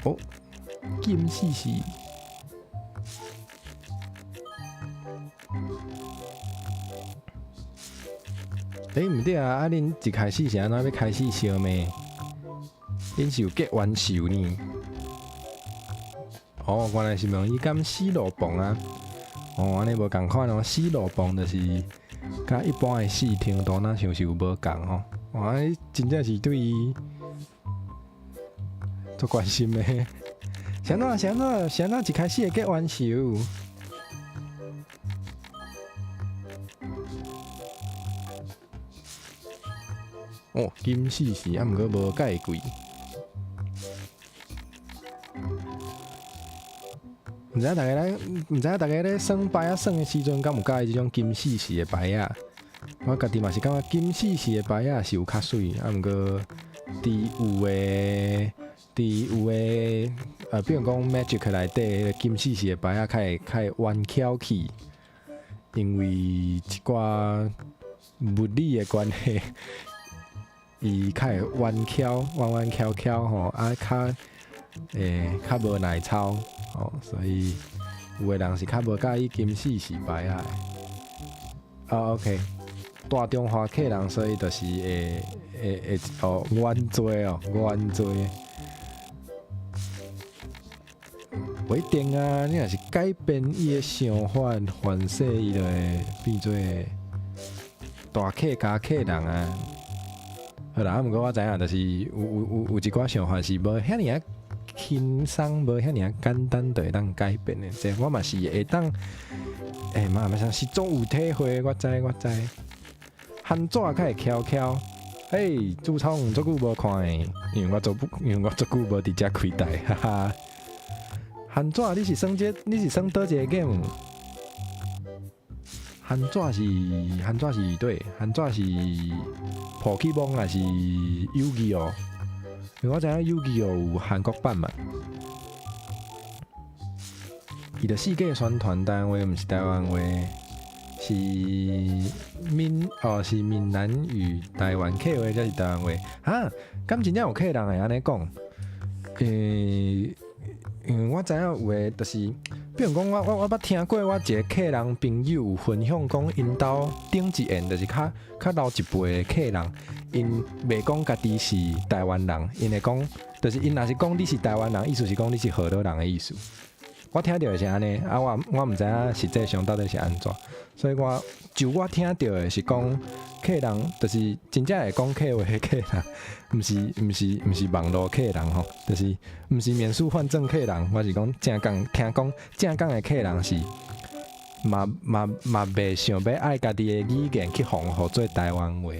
Speaker 1: 哦，金死死。欸，毋對啊！啊，恁一開始是按怎欲開始相罵？恁是有結冤仇呢？哦，原來是問伊敢死路磅啊？哦，按呢無仝款哦，死路磅就是佮一般的死程度若像是有無仝吼。哇，你真正是對伊足關心的。是按怎？是按怎？是按怎一開始會結冤仇？哦，金死死，啊，毋過無蓋貴。毋知影大家咧，毋知影大家咧耍牌仔耍的時陣，敢有佮意這種金死死的牌仔？我家己嘛是感覺金死死的牌仔是有較媠，啊，毋過佇有的，佇有的，比如講 Magic 內底金死死的牌仔較會較會彎翹起，因為一寡物理的關係。伊較會彎翹，彎彎翹翹吼，啊較欸較無耐操吼，所以有的人是較無佮意金死死牌仔的。啊，OK，大中華客人，所以就是會會會哦原罪哦，原罪。無一定啊，你若是改變伊的想法，反勢伊就會變做大客加客人啊。好啦，啊，毋過我知影，就是有有有有一寡想法是無遐爾仔輕鬆，無遐爾仔簡單就會當改變的。這我嘛是會當，欸嘛嘛是總有體會，我知我知。番紙較會翹翹，欸，主創足久無看的，因為我做不，因為我足久無佇遮開台，哈哈。番紙，你是耍這個，你是耍佗一個 game？番紙是番紙是對，番紙是寶可夢還是遊戯王？因為我知影遊戯王有韓國版嘛。伊著四界宣傳台灣話，毋是台灣話。是閩哦，是閩南語，台灣客話才是台灣話。哈，敢真正有客人會按呢講？因為我知影有的，就是，比如講我捌聽過我一个客人朋友有分享講，𪜶兜頂一緣，就是較較老一輩的客人，𪜶袂講家己是台灣人，𪜶會講，就是𪜶若是講你是台灣人，意思是講你是河洛人的意思。我聽著的是按呢，啊，我毋知影實際上到底是按怎，所以我就我聽著的是講，客人就是真正會講客話的客人，毋是網路客人吼，就是毋是免術換證客人，我是講正港聽講正港的客人是嘛嘛嘛袂想欲愛家己的語言去予予做台灣話，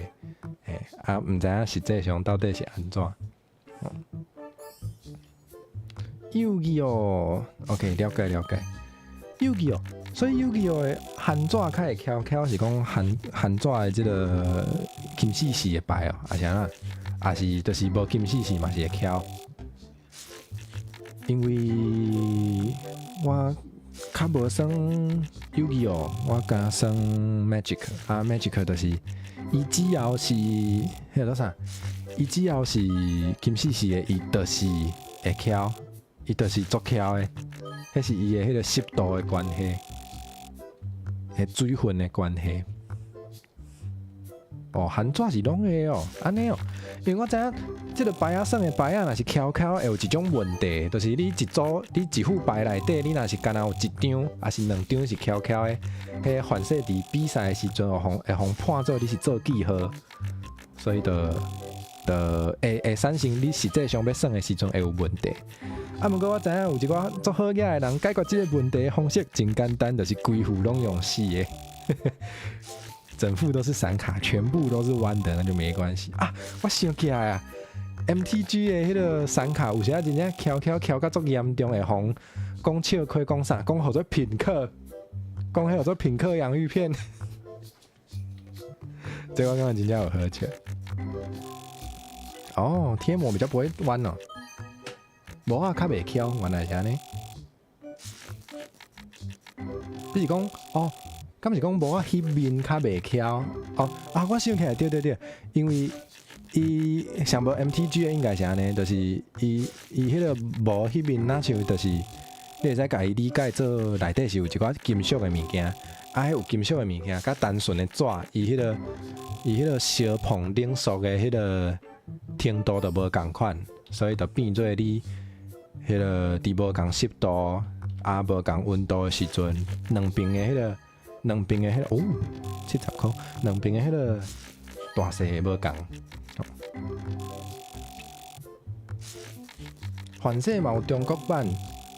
Speaker 1: 嘿，啊，毋知影實際上到底是按怎。遊戯哦，OK，了解了解。遊戯哦，所以遊戯王的番紙較會翹翹是講番番紙的這个金絲絲的牌哦，抑是按怎？抑是就是無金絲絲嘛是會翹。因為我較無耍遊戯王，我敢耍 Magic 啊，Magic 就是伊只要是彼个叫啥？伊只要是金絲絲的，伊就是會翹。伊就是足翹的，彼是伊的彼个濕度的關係，彼水分的關係。哦，番紙是攏會哦，按呢哦，因為我知影這个牌仔耍的牌仔若是翹翹，會有一種問題，就是你一組你一副牌內底，你若是干焦有一張，抑是兩張是翹翹的，彼個凡勢佇比賽的時陣，會予判做你是做記號，所以就就會產生你實際上欲耍的時陣會有問題。啊，毋過我知影有一寡足好額的人解決這个問題的方式真簡單，就是規副攏用死的，整副都是閃卡，全部都是彎的，那就沒關係啊。我想起來啊，MTG 的彼个閃卡有時仔真正翹翹翹甲足嚴重，會予講笑虧講啥，講予做品客，講彼予做品客洋芋片，這我感覺真正有好笑。哦，貼膜比較不會彎哦。無啊，較袂翹，原來是按呢。你是講哦，敢是講無啊？彼面較袂翹哦啊！我想起來，對對對，因為伊上無 MTG 的應該是按呢，就是伊伊彼个無彼面，若像就是你會使共伊理解做內底是有一寡金屬的物件，啊，彼有金屬的物件，佮單純的紙，伊彼个相碰冷縮的彼个程度就無仝款，所以就變做你彼个佇無仝濕度啊，無仝溫度的時陣，兩邊的彼个哦，70箍，兩邊的彼个大細無仝。凡勢嘛有中國版，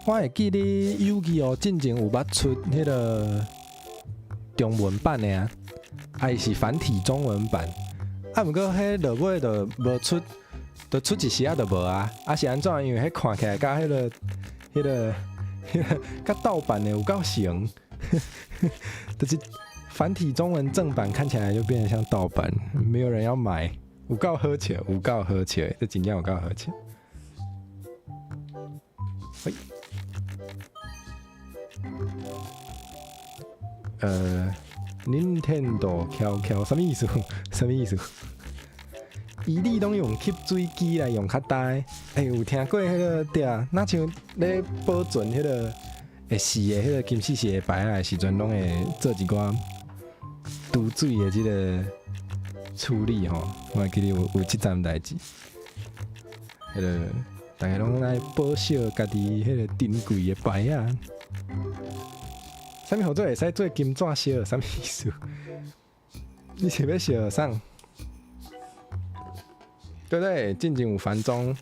Speaker 1: 我會記得遊戯王進前有捌出彼个中文版的啊，啊伊是繁體中文版，啊毋過彼落尾就無出，就出一時仔就無啊，啊是按怎？因為彼看起來佮彼个佮盜版的有夠像，就是繁體中文正版看起來就變得像盜版，沒有人要買，有夠好笑，有夠好笑，這真正有夠好笑。喂，Nintendo 翘翹，啥物意思？啥物意思？伊你攏用吸水機來用較焦，欸，有聽過彼个對啊？若像咧保存彼个會死的彼个金絲絲的牌仔的時陣，攏會做一寡除水的這个處理吼。我會記得有這層代誌，彼个逐家攏愛保守家己彼個珍貴的牌仔。啥物號做會使做金紙燒？啥物意思？你是欲燒啥？對不對？進前有繁中，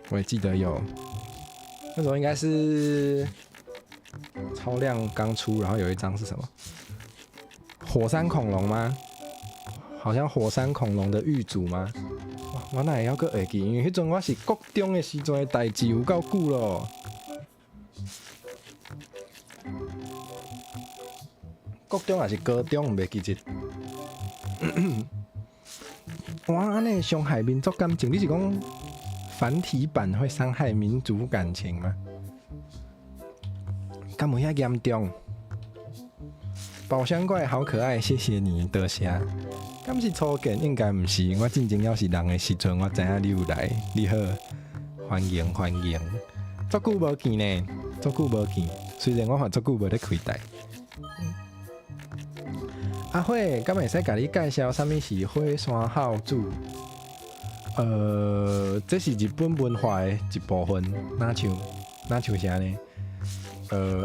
Speaker 1: 我也記得有。那時候應該是超量剛出，然後有一張是什麼？火山恐龍嗎？好像火山恐龍的玉組嗎？我哪會猶閣會記？因為彼陣我是國中的時陣的代誌，有夠久咯。國中抑是高中，袂記得。哇，按呢傷害民族感情？你是講繁體版會傷害民族感情嗎？敢有遐嚴重？寶箱怪好可愛，謝謝你，多謝。敢是初見？應該毋是，我進前猶是人的時陣，我知影你有來。你好，歡迎歡迎。足久無見呢，足久無見。雖然我嘛足久無咧開台。阿慧，敢會使共你介紹啥物是火山孝子？這是日本文化的一部分，若像啥呢？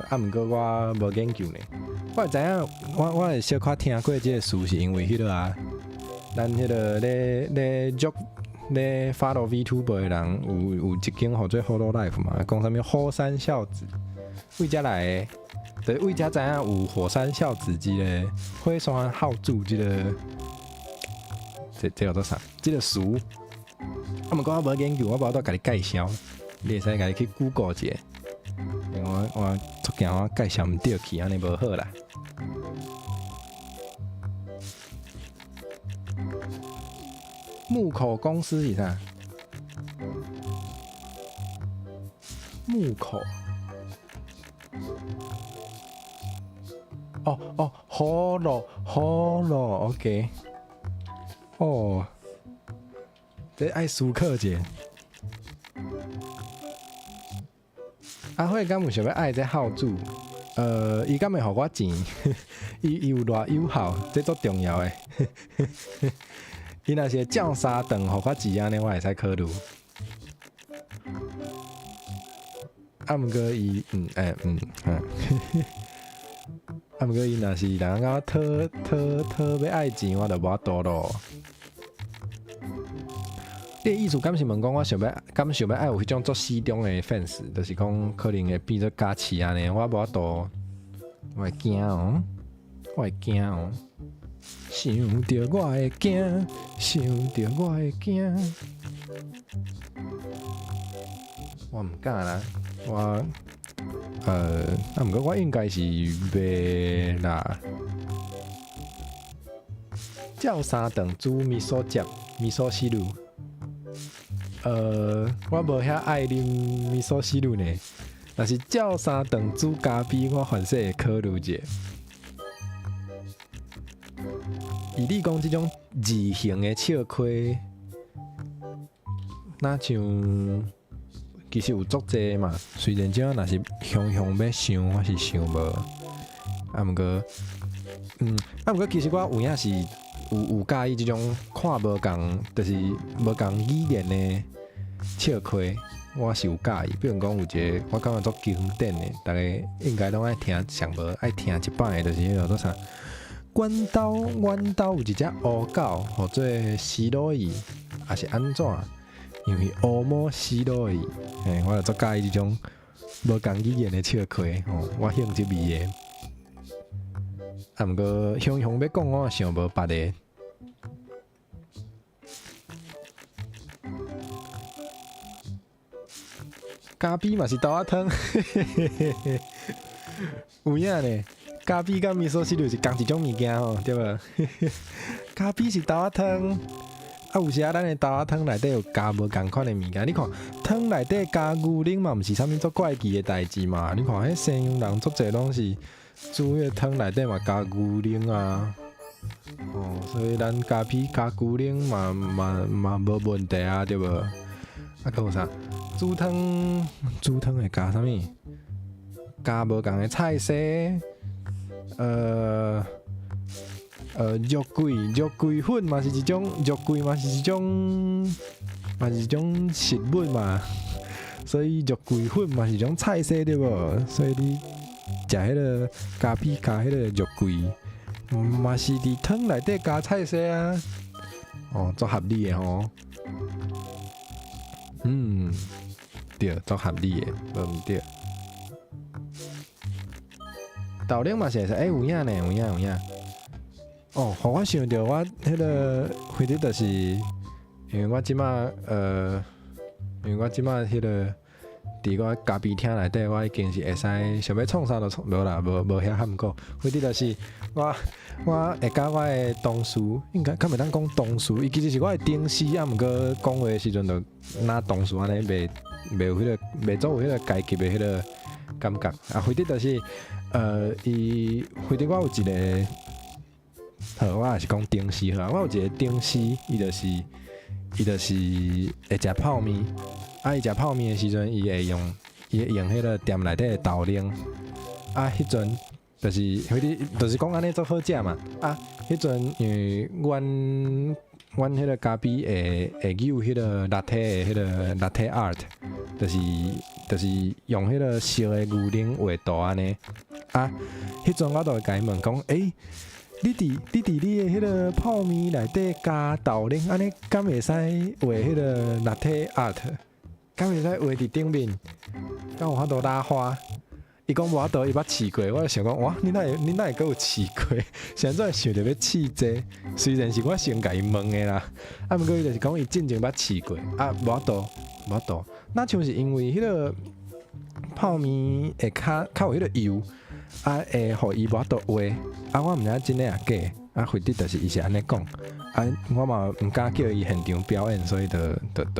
Speaker 1: 啊，毋過我無研究呢。我會知影，我會小可聽過這個詞，是因為彼個啊，咱彼個咧足咧 follow VTuber 的人有一間號做 Hololive 嘛，講啥物火山孝子，為遮來的，就是為遮知影有火山孝子這個火山孝子這個，這叫做啥？這個詞。啊，毋過我無研究，我無法度共你介紹，你會使家己去 Google 一下。我足驚我介紹毋對去，按呢無好啦。木口公司是啥？木口。哦哦，好咯好咯，OK。哦，這愛思考者。阿慧敢有想欲愛這孝子？伊敢會予我錢？伊有偌有效？這足重要的。伊若是會照三頓予我錢按呢，我會使考慮。啊，毋過伊，欸，啊，毋過伊若是人共我討討討欲愛錢，我就無法度囉。你的意思敢是問講，我想欲，敢想欲愛有彼種足死忠的 fans，就是講可能會變做加持按呢，我無法度，我會驚哦，我會驚哦，想著我會驚，想著我會驚，我毋敢啦，我，啊，毋過我應該是袂啦。照三頓煮味噌汁、味噌汁。我無遐愛啉味噌汁呢，但是照三頓煮咖啡，我凡勢會考慮者。以你講這種字形的笑虧，若像其實有足濟嘛。雖然這若是雄雄欲想，我是想無。啊，毋過，啊，毋過其實我有影是有佮意這種看無仝，就是無仝語言的笑虧，我是有佮意。比如講有一個，我感覺足經典的，逐家應該攏愛聽，上無愛聽一擺的，就是彼個做啥？阮兜有一隻烏狗，號做斯洛伊，抑是按怎？因為烏毛斯洛伊，嘿，我就足佮意這種無仝語言的笑虧，吼，我興這味的。啊，毋過雄雄欲講，我也想無別个。咖啡嘛是豆仔湯，有影呢？咖啡佮味噌汁是仝一種物件吼，對無？咖啡是豆仔湯，啊，有時啊，咱的豆仔湯內底有加無仝款的物件。你看，湯內底加牛奶嘛，毋是啥物足怪奇的代誌嘛？你看，彼西洋人足濟攏是煮彼個湯內底嘛加牛奶啊。哦，所以咱咖啡加牛奶嘛嘛嘛無問題啊，對無？啊，閣有啥？煮湯，煮湯會加啥物？加無仝的菜色，肉桂，肉桂粉嘛是一種，肉桂嘛是一種，嘛是一種食物嘛，所以肉桂粉嘛是一種菜色對無？所以你食彼個咖啡加彼個肉桂，嘛是佇湯內底加菜色啊，哦，足合理的吼。對，足合理的，無毋對。豆奶嘛是會使，欸，有影呢，有影有影。哦，予我想著我彼個，反正就是，因為我這馬彼個，佇我咖啡廳內底，我已經是會使想欲創啥就創，無啦，無遐坎坷。反正就是我會佮我的同事，應該敢會當講同事，伊其實是我的頂司，啊，毋過講話的時陣就若同事按呢，袂有彼個，袂做有彼個階級的彼個感覺啊，或者就是，伊或者我有一个，好，我也是講頂司好，我有一個頂司，伊就是會食泡麵，啊，伊食泡麵的時陣，伊會用彼個店內底的豆奶，啊，彼陣就是彼個就是講按呢足好食嘛，啊，彼陣因為阮彼個咖啡會有彼個 latte 的彼個 latte art，就是用彼個燒的牛奶畫圖按呢，啊，彼陣我就會共伊問講，欸，你佇你的彼個泡麵內底加豆奶，按呢敢會使畫彼個 latte art？敢會使畫佇頂面？敢有法度拉花？伊講無法度，伊捌試過。我就想講，哇，你哪會閣有試過？是按怎會想著欲試這？雖然是我先共伊問的啦，啊，毋過伊就是講伊進前捌試過，啊，無法度，無法度。若像是因為彼個泡麵會較有彼個油，啊，會予伊無法度畫。啊，我毋知影真的抑假，啊，或者就是伊是按呢講，啊，我嘛毋敢叫伊現場表演，所以就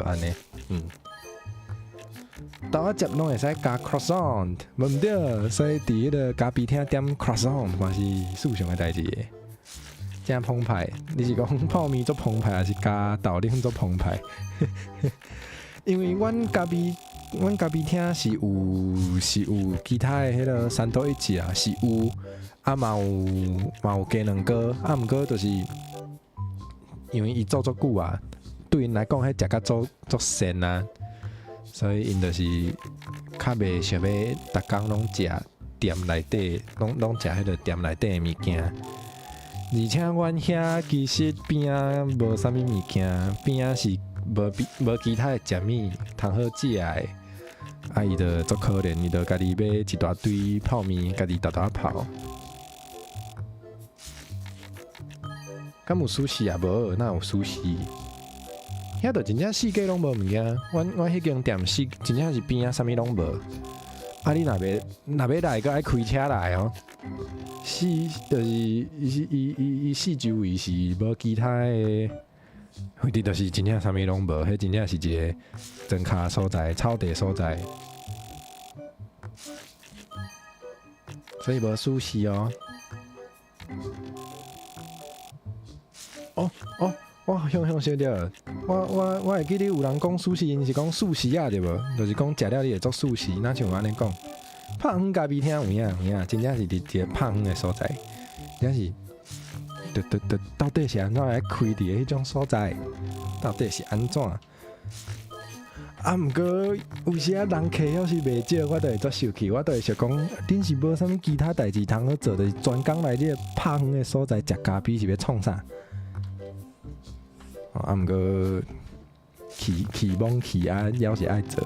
Speaker 1: 按呢，嗯。豆仔汁攏會使加 croissant，無毋對，所以佇彼個咖啡廳點 croissant 嘛是時尚的代誌。誠澎湃，你是講泡麵足澎湃，抑是加豆奶足澎湃？因為阮咖啡廳是有其他的彼個三多一子啊，是有啊嘛有雞卵糕，啊毋過就是因為伊做足久啊，對𪜶來講，彼食甲足足跣啊。所以𪜶就是較袂想欲逐工攏食店內底，攏食彼個店內底的物件。而且阮遐其實邊仔無啥物物件，邊仔是無其他的食物通好食的。啊，伊就足可憐，伊就家己買一大堆泡麵，家己沓沓泡。敢有壽司啊？無，哪有壽司？遐就真正四界攏無物件，阮彼間店是真正是邊仔啥物攏無。啊，你若欲來，閣愛開車來哦。四就是伊是伊伊伊四周圍是無其他的，或者就是真正啥物攏無，彼真正是一个莊跤所在、草地所在，所以無壽司哦。哦哦。我雄雄想著，我會記得有人講壽司，𪜶是講壽司仔對無？就是講食了你會足壽司，若像按呢講。拍遠咖啡廳有影有影，真正是佇一个拍遠的所在，真正是，著到底是按怎來開佇个彼種所在？到底是按怎？啊，毋過有時仔人客抑是袂少，我都會足生氣，我都會想講，恁是無啥物其他代誌通好做，就是專工來這个拍遠的所在食咖啡是欲創啥？啊，毋過氣氣罔氣啊，猶是愛做。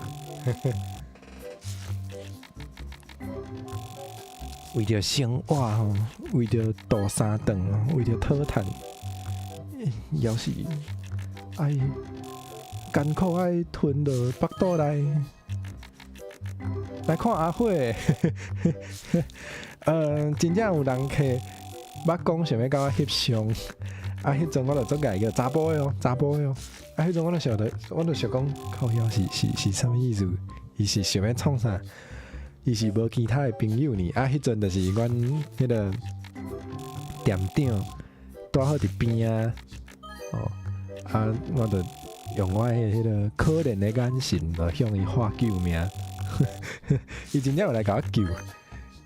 Speaker 1: 為著生活吼，為著度三頓，為著討趁，猶是愛艱苦愛吞落腹肚內。來看阿火，真正有人客捌講想欲共我翕相。啊！彼陣我就足𠢕個查埔的哦，查埔的哦。啊！彼陣我就想著，我就想講，靠腰是啥物意思？伊是想欲創啥？伊是無其他的朋友呢？啊！彼陣就是阮彼個店長拄好佇邊仔，哦，啊！我就用我的彼個可憐的眼神，就向伊喊救命。伊真正有來共我救。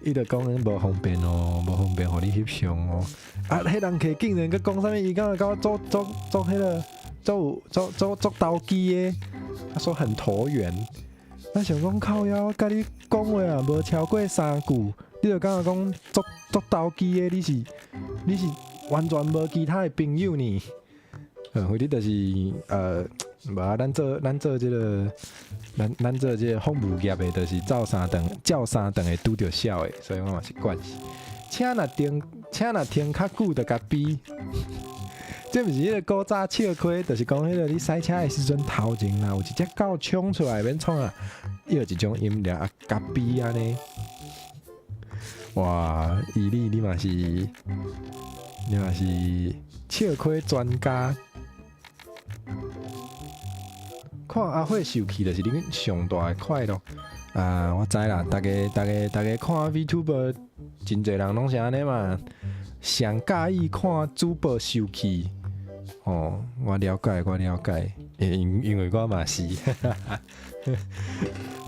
Speaker 1: 伊就講無方便哦，無方便予你翕相哦。啊，彼人客竟然閣講啥物？伊敢若共我做做做彼個做做做做投機的，他說很投緣。我想講靠腰，共你講話啊，無超過三句，你就感覺講足足投機的，你是完全無其他的朋友呢？或者就是無啊，咱做這个，咱做這个服務業的，就是走三頓，照三頓會拄著痟的，所以我嘛是慣勢。車若停較久，就共嗶。這毋是彼個古早笑詼，就是講彼個你駛車的時陣，頭前若有一隻狗衝出來，欲創啊，伊有一種音掠啊，共嗶按呢。哇，伊你嘛是笑詼專家。看阿火受氣，就是恁上大的快樂。啊，我知啦，逐家看 VTuber，真濟人攏是按呢嘛，上佮意看主播受氣。哦，我了解，我了解，因為我嘛是，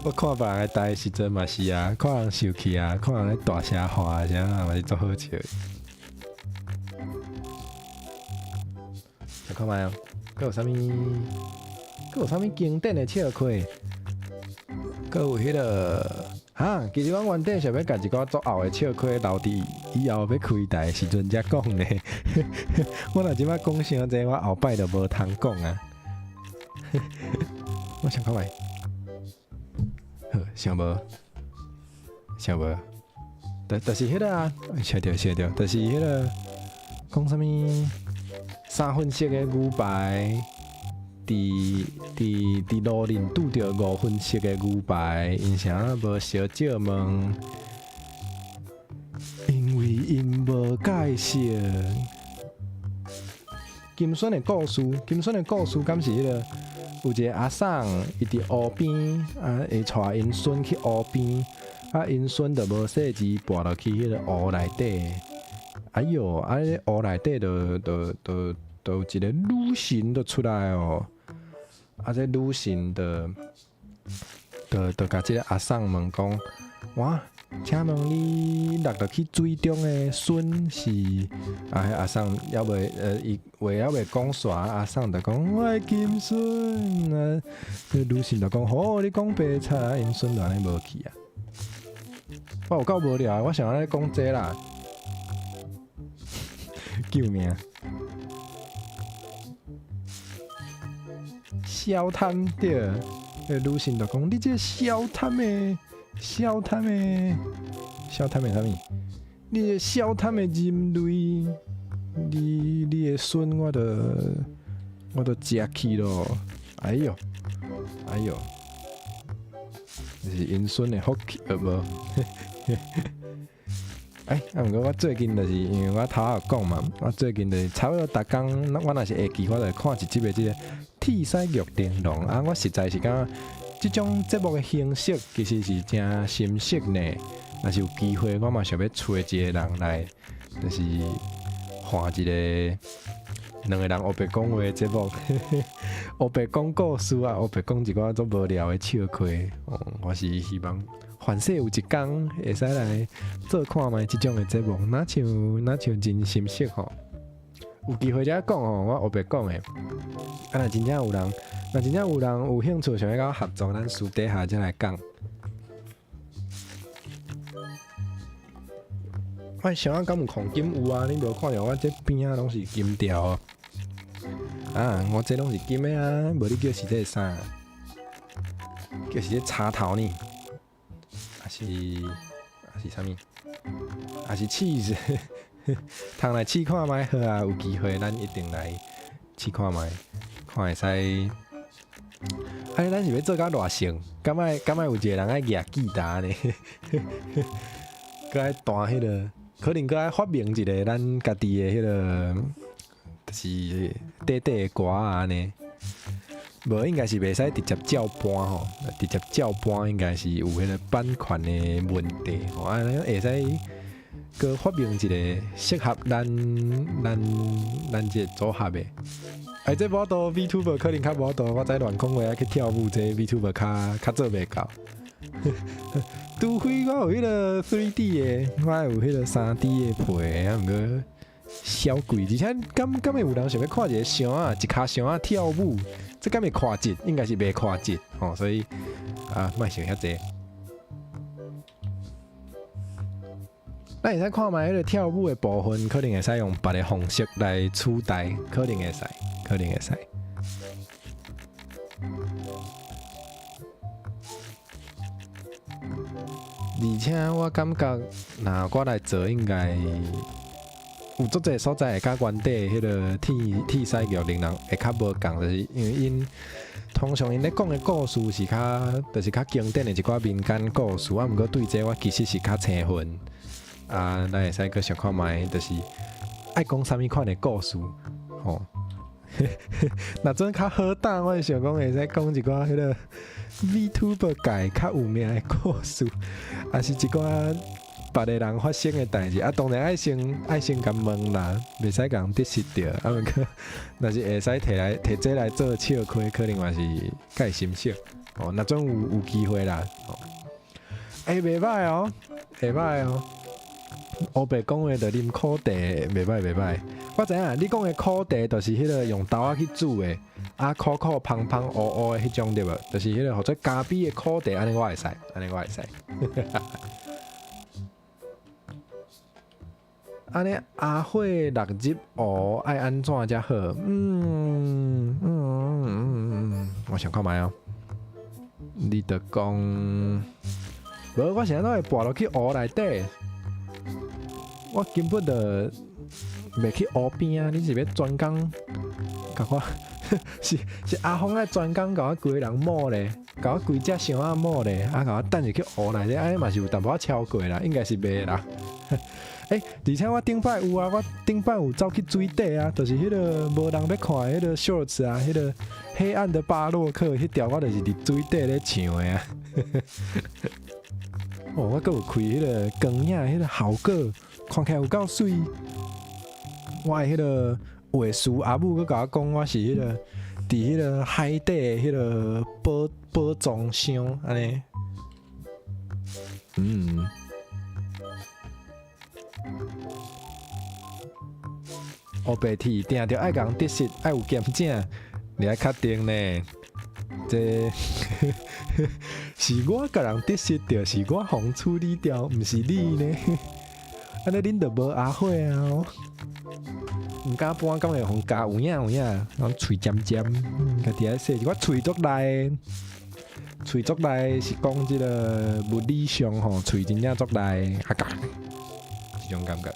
Speaker 1: 我看別人的台時陣嘛是啊，看人受氣啊，看人咧大聲話啥嘛是足好笑的。來看覓哦，閣有啥物？閣有啥物經典的笑話？閣有彼個哈，其實阮原底想欲共一寡足後的笑話留佇以後欲開台的時陣才講呢。我若這擺講傷濟，我後擺就無通講啊。我想看覓，好，想無？想無？但是彼個啊，笑著笑著，就是彼個講啥物三分色的牛排，佇路面拄著五分色的牛排，𪜶啥無相借問？因為𪜶無解釋。金孫的故事，金孫的故事敢是彼個？有一個阿桑，伊佇湖邊，啊，會帶𪜶孫去湖邊，啊，𪜶孫就無細膩跋落去彼個湖內底。哎喲，啊，彼湖內底就有一個女神就出來哦。啊，這女神就共這個阿桑問講：哇，請問你落落去水中的孫是？啊，彼阿桑猶未，伊話猶未講煞，阿桑就講我的金孫啊。這女神就講：好，你講白賊，𪜶孫就按呢無去啊。我有夠無聊，我想按呢講這啦。救命！小貪對，彼女神就講：你這小貪的，小貪的，小貪的啥物？你這小貪的人類，你的孫我都食去咯！哎喲，哎喲，這是𪜶孫的福氣，無？哎，啊，毋過我最近就是因為我頭仔有講嘛，我最近就是差不多逐工，我若是會記，我就會看一集的這個《鐵屎玉玲瓏》啊。我實在是感覺這種節目的形式其實是誠深色呢。若是有機會，我嘛想欲揣一個人來，就是換一個兩個人烏白講話的節目，烏白講故事啊，烏白講一寡足無聊的笑話。哦，我是希望。凡勢有一工會使來做看覓這種的節目，若像真心適吼。有機會才講吼，我烏白講的。啊，若真正有人有興趣想欲佮我合作，咱私底下才來講。我箱仔敢有黃金有啊？你無看著我這邊仔攏是金條？啊，我這攏是金的啊，無你叫是這啥？叫是這插頭呢？還是啥物？還是試試，通來試看覓好啊！有機會咱一定來試看覓，看會使。啊，咱是欲做甲偌成？敢愛有一個人愛舉吉他呢？閣愛彈彼個，可能閣愛發明一個咱家己的彼個，就是短短的歌仔呢。無應該是袂使直接照搬吼，直接照搬應該是有彼個版權的問題吼。啊，會使閣發明一個適合咱這個組合的。哎，這無度 VTuber 可能較無度，我知亂講話去跳舞，這 VTuber 較做袂到。除非我有彼個 3D 的，我有彼個3D 的皮，啊，毋過小貴，而且敢會有人想欲看一個箱仔，一跤箱仔跳舞？這敢會看質？應該是袂看質吼，所以啊，莫想遐濟。咱會使看覓彼個跳舞的部分，可能會使用別个方式來取代，可能會使，可能會使。而且我感覺，若我來做，應該有足濟所在會佮原底彼個鐵屎玉玲瓏會較無仝，就是因為𪜶通常𪜶咧講的故事是較，就是較經典的一寡民間故事，啊，毋過對這我其實是較生分。啊，咱會使閣想看覓，就是愛講啥物款的故事，吼。若陣較好膽，我會想講會使講一寡彼个 VTuber 界較有名的故事，抑是一寡別个人發生的代誌。啊，當然愛先共問啦，袂使共人得失著。啊，毋過若是會使提來提這來做笑話，可能嘛是較會心適。哦，若總有機會啦。哦，欸，袂䆀哦，會䆀哦。烏白講的就啉苦茶，袂䆀袂䆀。我知影，你講的苦茶就是彼个用豆仔去煮的，啊，苦苦芳芳烏烏的彼種對無？就是彼个號做咖啡的苦茶，按呢我會使，按呢我會使。按呢阿火落入湖愛按怎才好？我想看覓哦。你著講，無，我是按怎會跋落去湖內底？我根本就袂去湖邊啊！你是欲專工共我？是阿峰愛專工共我規个人摸咧，共我規隻箱仔摸咧，啊，共我擲入去湖內底，按呢嘛是有淡薄仔超過啦，應該是袂啦。欸，而且我頂擺有啊，我頂擺有走去水底啊，就是彼个無人欲看的彼个 shorts 啊，彼个黑暗的巴洛克，彼條我就是佇水底咧唱的啊。哦，我閣有開彼个光影，彼个效果看起來有夠媠。我的彼个畫師阿母閣共我講，我是彼个佇彼个海底的彼个寶藏箱按呢。烏白鐵定著愛共得失，愛有兼正，你愛確定呢？這是我共人得失著，是我予人處理掉，毋是你呢？按呢恁就無阿火啊！毋敢搬，敢會予人咬有影有影，攏喙尖尖，家己愛洗。我喙足利，喙足利是講這个物理上吼，喙真正足利，啊咬，這種感覺。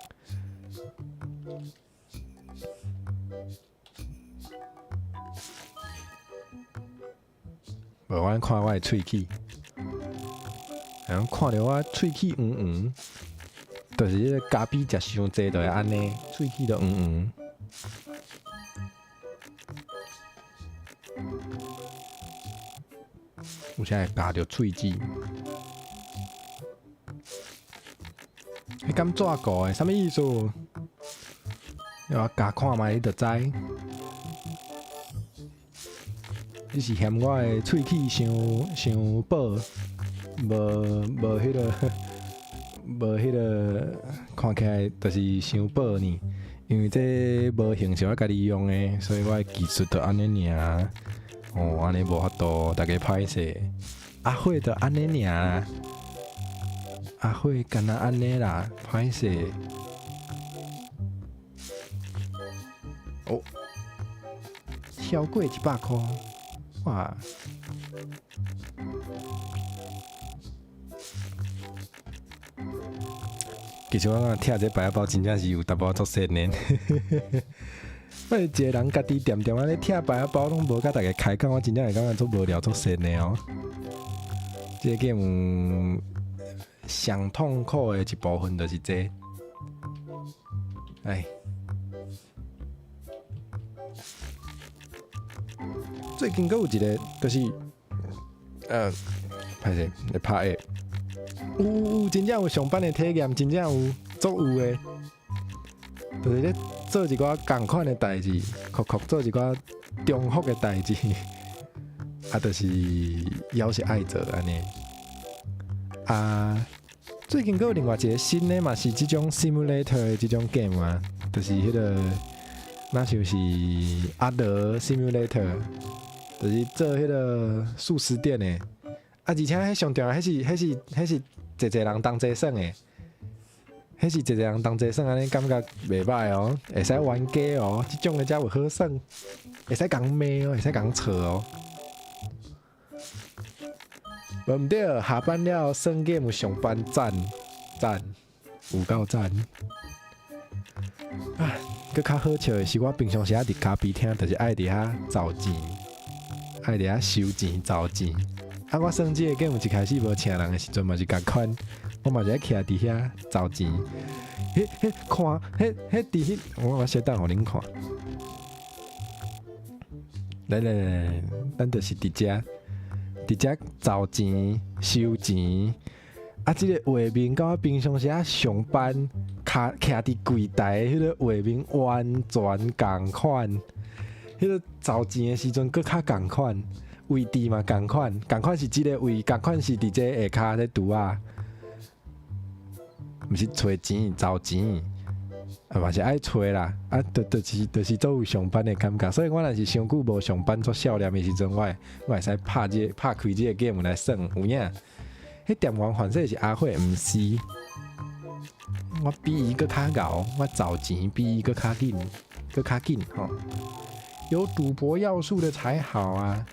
Speaker 1: 無，我看我的喙齒，人看著我喙齒黃黃，就是彼个咖啡食傷濟就會按呢，喙齒都黃黃。有啥會咬著喙齒？彼敢紙糊的，啥物意思？你我咬看覓，你就知。你是嫌我的喙齒傷傷薄，無彼个無彼个，看起來就是傷薄呢？因為這模型是我家己用的，所以我的技術就按呢爾。哦，按呢無法度，大家歹勢。阿火就按呢爾，阿火敢若按呢啦，歹勢。哦，超過100箍，哇！其實我感覺拆這白仔包真正是有淡薄仔足穡呢。我一個人家己恬恬按呢拆白仔包，攏無共大家開講，我真正會感覺足無聊、足穡的哦。這個 game 上痛苦的一部分就是這個，哎，最近閣有一個，就是，歹勢咧拍的，有有真正有上班的體驗，真正有足有的，就是咧做一寡仝款的代誌，酷酷做一寡重複的代誌，啊，就是猶是愛做按呢。啊，最近閣有另外一個新的嘛，是這種 simulator 的這種 game 啊，就是彼个，若像是阿德 simulator，就是做彼个速食店的。啊，而且彼上重要，彼是濟濟人同齊耍的，彼是濟濟人同齊耍，按呢感覺袂䆀哦，會使玩家哦，這種的才有好耍，會使共罵哦，會使共吵哦。無毋對，下班了耍 game 上班讚讚，有夠讚。啊，閣較好笑的是，我平常時仔佇咖啡廳，就是愛佇遐找錢，愛佇遐收錢找錢。啊，我耍這個 game 一開始無請人的時陣嘛是仝款，我嘛是愛徛佇遐找錢。彼彼看，彼彼佇彼，我小等予恁看。來來來來，咱就是佇遮，佇遮找錢收錢。啊，這個畫面佮我平常時仔上班，跤徛佇櫃台彼個畫面完全仝款。彼個找錢的時陣閣較仝款，位置嘛仝款，仝款是這個位，仝款是佇這下跤咧櫥仔，毋是揣錢找錢。啊嘛是愛揣啦，啊，就是做有上班的感覺，所以我若是傷久無上班做少年的時陣，我會使拍這個拍開這個 game 來耍，有影。彼店員反正是阿慧，毋是。我比伊閣較𠢕，我找錢比伊閣較緊，閣較緊吼。有賭博要素的才好啊！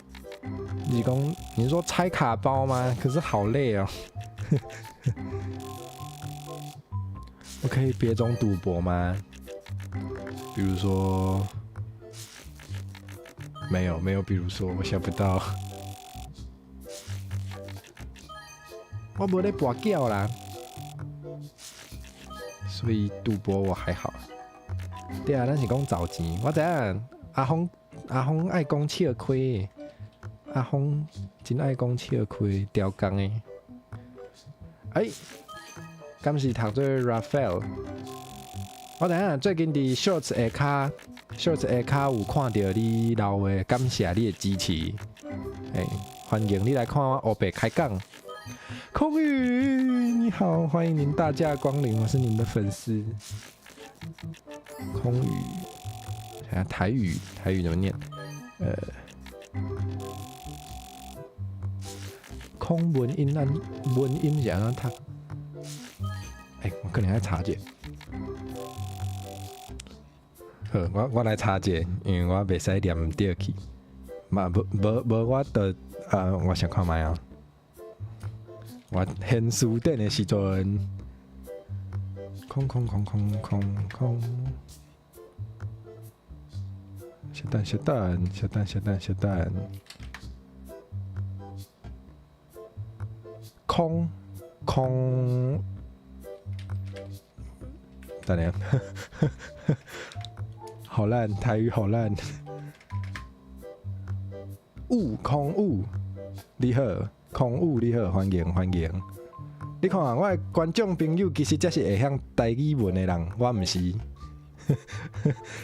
Speaker 1: 你講，你說拆卡包嗎？可是好累哦。我可以別種賭博嗎？比如說，沒有沒有，比如說，我想不到。我無咧跋筊啦，所以賭博我還好。對啊，咱是講找錢，我知影阿峰阿峰愛講笑虧，阿峰真愛講笑虧，刁工的。欸，敢是讀做 Raphael？我知影最近佇 Shorts 下跤，Shorts 下跤有看著你留話，感謝你的支持。欸，歡迎你來看我烏白開講。空雨，你好，歡迎您大駕光臨，我是您的粉絲。空雨，下台語，台語怎麼念？空文音按文音是按怎讀？欸，我可能愛查者。好，我來查者，因為我袂使念毋對去。嘛，無無無，我就啊，我想看覓啊。我現書頂的時陣，空空空空空空，小等小等小等小等小等，空空，等下，好爛，台語好爛。悟空悟，你好。空武你好，歡迎歡迎。你看啊，我的觀眾朋友其實才是會曉台語文的人，我毋是。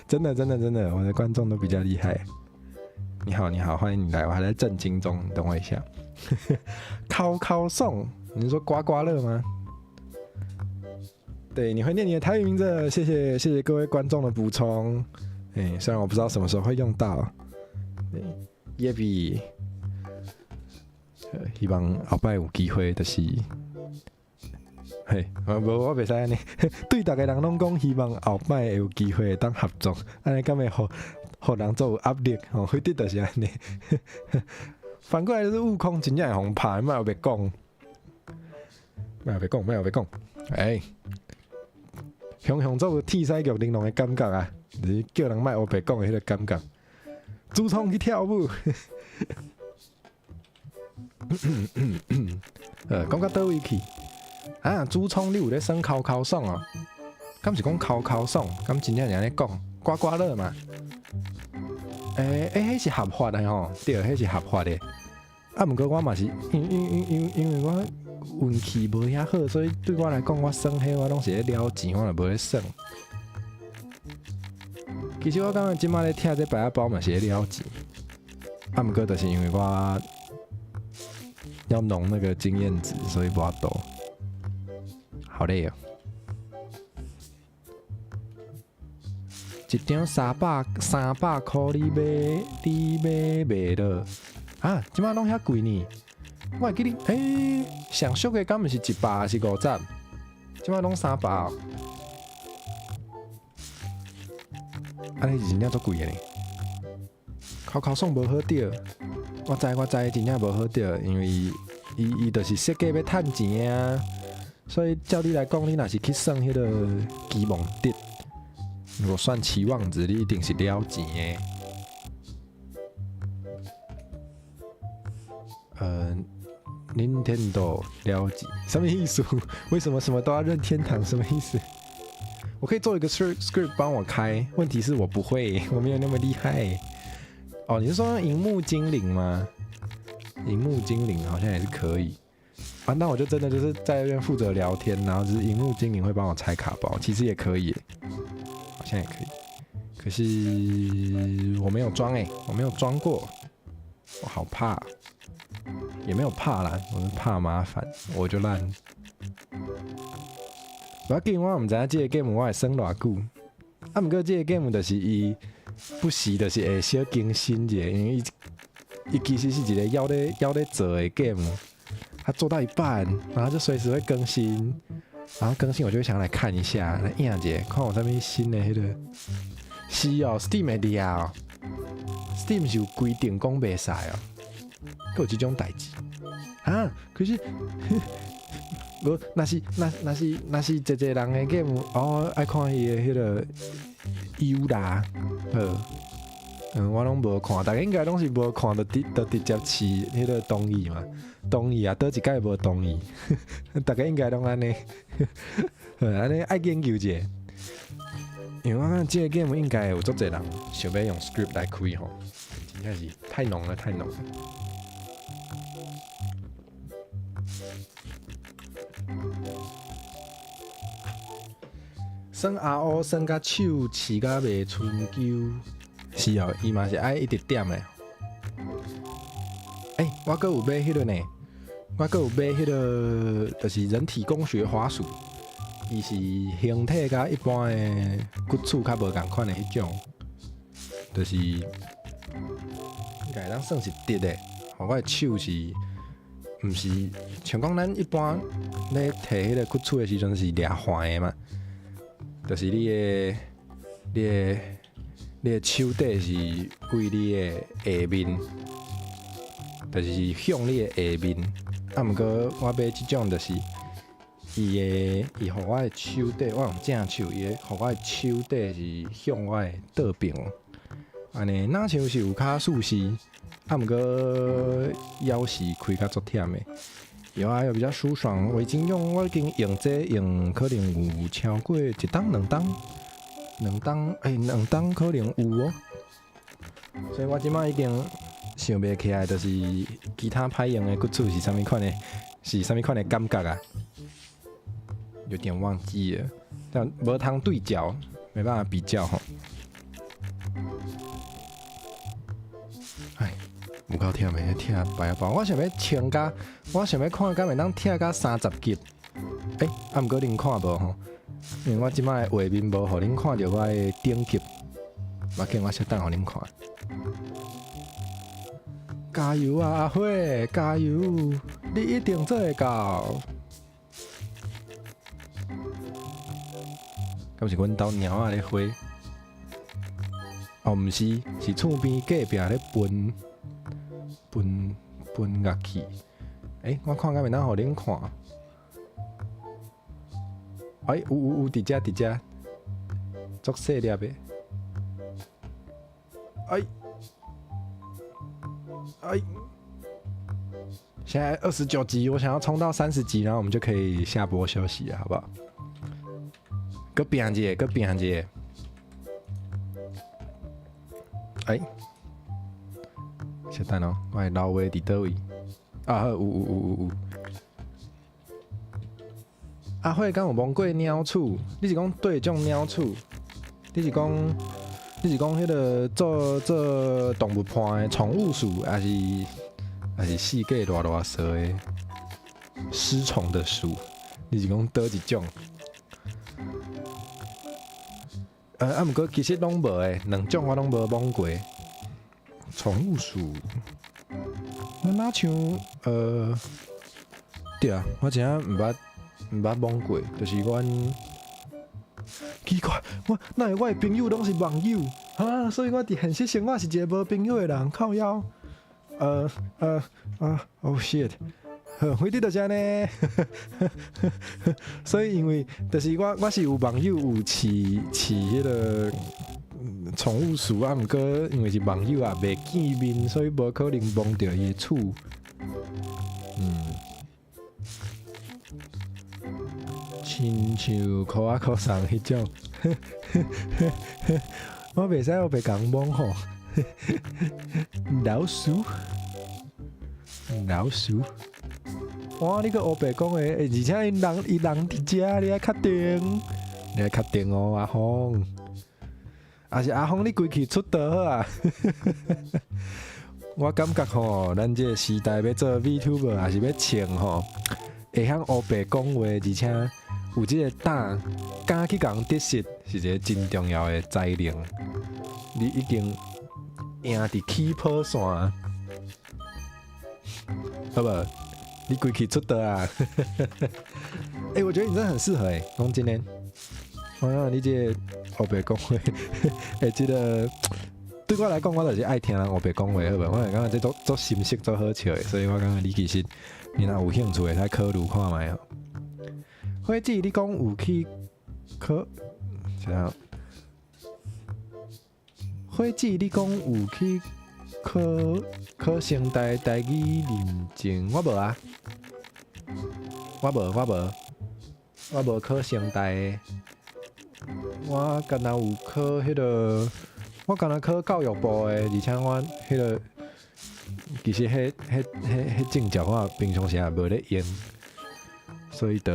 Speaker 1: 真的真的真的，我的觀眾都比較厲害。你好你好，歡迎你來，我還在震驚中，你等我一下。尻尻爽，你是說刮刮樂嗎？對，你會念你的台語名字，謝謝謝謝各位觀眾的補充。欸，雖然我不知道什麼時候會用到。耶比。希望後擺有機會，就是，嘿，無我袂使按呢，對逐个人攏講希望後擺會有機會會當合作，按呢敢會予予人做有壓力吼，彼得就是按呢。反過來就是悟空真正會予拍，莫烏白講，莫烏白講，莫烏白講，欸，雄雄做有鐵西玉玲瓏的感覺啊，就是叫人莫烏白講的彼個感覺。主創去跳舞。講到佗位去？啊，主創你有咧耍尻尻爽哦？敢是講尻尻爽？敢真正是按呢講？刮刮樂嘛？欸欸，彼是合法的吼，對，彼是合法的。啊，毋過我嘛是，因為我運氣無遐好，所以對我來講，我耍彼我攏是咧了錢，我嘛無咧耍。其實我感覺這擺咧拆這白仔包嘛是咧了錢。啊，毋過就是因為我要弄那個經驗值，所以無法度。好累哦！一張300塊，你買袂落啊？這擺攏遐貴呢？我會記得，欸，上俗的敢毋是100，還是50？這擺攏300哦。按呢是真正足貴的呢。尻尻爽無好釣，我知我知，真正無好釣，因為伊伊就是設計欲趁錢啊。所以照理來講，你若是去算彼個期望值，如果算期望值，你一定是了錢的。Nintendo 了錢，什麼意思？為什麼什麼都要任天堂？什麼意思？我可以做一個 script 幫我開，問題是我不會，我沒有那麼厲害。哦，你是說螢幕精靈嗎？螢幕精靈好像也是可以。啊，那我就真的就是在那邊負責聊天，然後就是螢幕精靈會幫我拆卡包，其實也可以，好像也可以。可是我沒有裝欸，我沒有裝過，我好怕，也沒有怕啦，我是怕麻煩，我就爛。無要緊，我毋知影這個 game 我會耍偌久。啊，毋過這個 game 就是伊不時就是會小更新者，因為伊伊其實是一個猶咧做的 game，它做到一半，然後就隨時會更新，然後更新我就會想來看一下，來影者，看有啥物新的彼個。是哦，Steam 會掠哦，Steam 是有規定講袂使哦，閣有這種代誌啊？可是，無，若是一個人的 game，哦，愛看伊的彼個優啦，好，我攏無看，逐家應該攏是無看，就直接飼彼個同意嘛，同意啊，佗一擺無同意，逐家應該攏按呢，好，按呢愛研究者。因為我感覺這個 game 應該有足濟人想欲用 script 來開吼，真正是太濃了，太濃了。耍 RO 耍甲手飼甲袂春秋，是哦，伊嘛是愛一直點的。欸，我閣有買彼個呢，我閣有買彼個，就是人體工學滑鼠。伊是形體佮一般的骨鼠較無仝款的彼種，就是應該會當算是直的。予我的手是，毋是像講咱一般咧提彼個骨鼠的時陣是掠橫的嘛，就是你的手底是位你的下面，就是向你的下面。啊，毋過我買這種就是。伊的伊予我的手底，我用正手，伊的予我的手底是向我的倒爿，按呢若像是有較舒適，啊，毋過猶是開較足忝的，有啊，又比較舒爽。我已經用這用可能有超過一冬兩冬，兩冬欸，兩冬可能有哦。所以我這擺已經想袂起來，就是其他歹用的骨鼠是啥物款的，是啥物款的感覺啊？有點忘記了，但無通對焦，沒辦法比較吼。唉，有夠忝的，拆白仔包。我想欲衝甲，我想欲看敢會當拆甲30級。欸，啊，毋過恁看無吼？因為我這擺的畫面無予恁看著我的等級，無要緊，我小等予恁看。加油啊，阿火，加油！你一定做會到。敢是阮兜貓仔咧飛？哦，毋是，是厝邊隔壁咧分分分樂器。欸，我看敢會當予恁看。欸，有有有，佇遮佇遮，足細粒的。哎，哎，現在29級，我想要衝到30級，然後我們就可以下播休息了，好不好？閣拼一下，閣拼一下。欸，稍等哦，我的老話佇佗位？啊好，有有有有有。阿慧敢有摸過鳥鼠？你是講佗種鳥鼠？你是講彼個做做動物伴的寵物鼠，抑是四界賴賴踅的失寵的鼠？你是講佗一種？啊，毋過其實攏無欸，兩種我攏無摸過。寵物鼠，我若像對啊，我真正毋捌摸過，就是阮奇怪，我哪會我的朋友攏是網友啊？所以我佇現實生活是一個無朋友的人，靠腰。Oh shit！好，反正就是按呢。所以因為就是我是有網友有飼飼彼個寵物鼠啊，毋過因為是網友啊，袂見面，所以無可能摸著伊的鼠。親像箍仔箍送彼種，我袂使烏白共摸吼。老鼠，老鼠。哇！你閣烏白講話，而且𪜶人伊人佇遮，你愛確定，你愛確定哦，阿峰。抑是阿峰，你規氣出道好啊！我感覺吼，咱這個時代欲做 VTuber，抑是欲穿吼，會曉烏白講話，而且有這個膽，敢去共人得失，是一個真重要的才能。你已經贏佇起跑線，好無？你規氣出道啊！欸，我覺得你真的很適合欸，講真的。我感覺你這個烏白講話，欸，這個對我來講，我就是愛聽人烏白講話，好無？我會感覺這足足心色足好笑的，所以我感覺你其實你若有興趣，會使考慮看覓哦。火子，你講有去考啥？火子，你講有去考考成大台語認證？我無啊，我無，我無，我無考成大的。我敢若有考彼個，我敢若考教育部的，而且我彼個其實彼彼彼彼證照我平常時也無咧用，所以就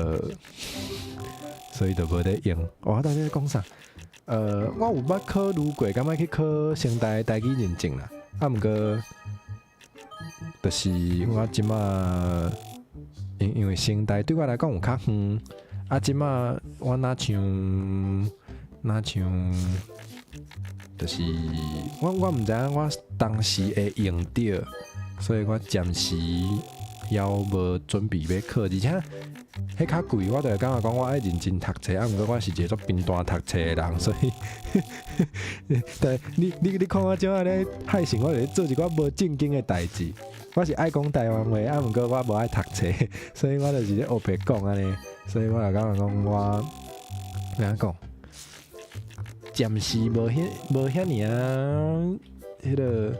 Speaker 1: 無咧用。我到底咧講啥？我有捌考慮過，敢欲去考成大台語認證啦。啊，毋過，就是我這馬因為成大對我來講有較遠，啊，這馬我若像，就是我毋知影我當時會用著，所以我暫時猶無準備欲考，而且彼較貴，我就會感覺講我愛認真讀冊，啊，毋過我是一個足貧惰讀冊的人，所以，但你看我這馬咧害成我咧做一寡無正經的代誌。我是愛講台灣話，啊，毋過我無愛讀冊，所以我就是咧烏白講按呢，所以我就感覺講我按怎講，暫時無遐爾仔，彼個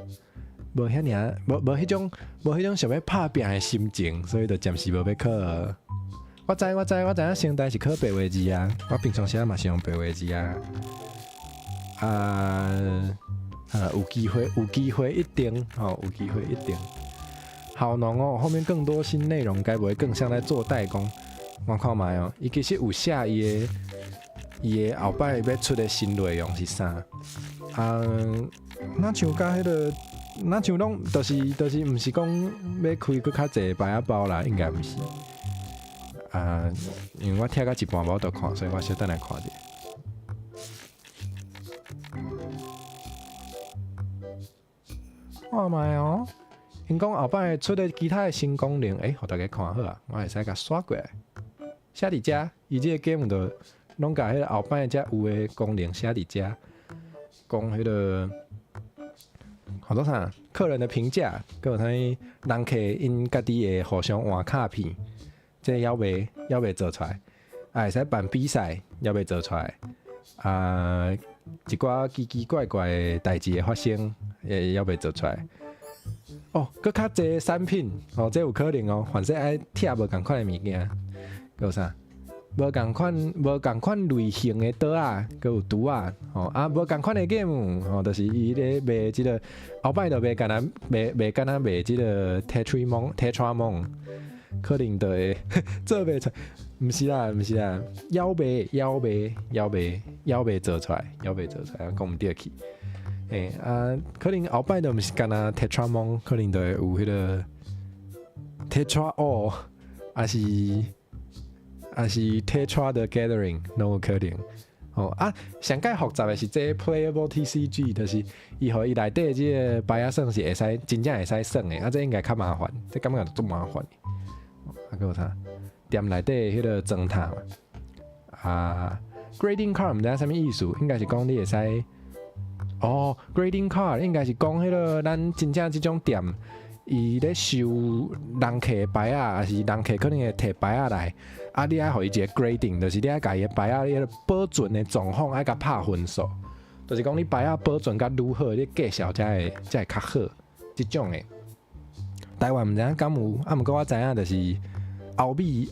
Speaker 1: 無遐爾仔，無彼種想欲拍拚的心情，所以就暫時無欲考。我知影成大是考白話字啊，我平常時嘛是用白話字啊。啊啊，有機會一定，吼，有機會一定。好濃哦，後面更多新內容，該不會更像在做代工？我看覓哦，伊其實有寫伊的後擺欲出的新內容是啥？啊，若像佮彼個，若像攏就是毋是講欲開閣較濟牌仔包啦，應該毋是。啊，因為我聽到一半無得看，所以我小等來看者。看覓哦，𪜶講後擺出的其他的新功能，欸，予大家看好啊，我會使共刷過來，寫佇遮，伊這個 game 就攏共彼個後擺才有的功能寫佇遮，講彼個號做啥？客人的評價，閣有啥物人客𪜶家己會互相換卡片，這猶未做出來，啊會使辦比賽，猶未做出來，啊一寡奇奇怪怪的代誌會發生，也猶未做出來。哦，閣較濟產品，哦，這有可能哦，反正愛拆無仝款的物件，閣有啥？無仝款類型的桌仔，閣有櫥仔，吼啊，無仝款的 game，吼，就是伊咧賣這個後擺就袂干焦賣干焦賣這個 Tetramon，可能就會做袂出，毋是啦，毋是啦，猶未做出來，猶未做出來，講毋對去。欸啊，可能後擺就毋是干焦 Tetramon，可能就會有彼個 Tetra All，抑是 Tetra the Gathering，攏有可能。哦啊，上蓋複雜的是這 Playable TCG，就是伊予伊內底這個牌仔算是會使真正會使算的，啊，這應該較麻煩，這感覺足麻煩。啊，閣有啥？店內底彼個裝塔嘛，啊，Grading Card 毋知影啥物意思，應該是講你會使。哦，Grading Card 應該是講彼個咱真正這種店，伊咧收人客的牌仔，抑是人客可能會提牌仔來，啊，你愛予伊一個 grading，就是你愛共伊的牌仔彼個保存的狀況愛共拍分數，就是講你牌仔保存甲愈好，你價數才會較好，這種的。台灣毋知影敢有，啊，毋過我知影就是歐美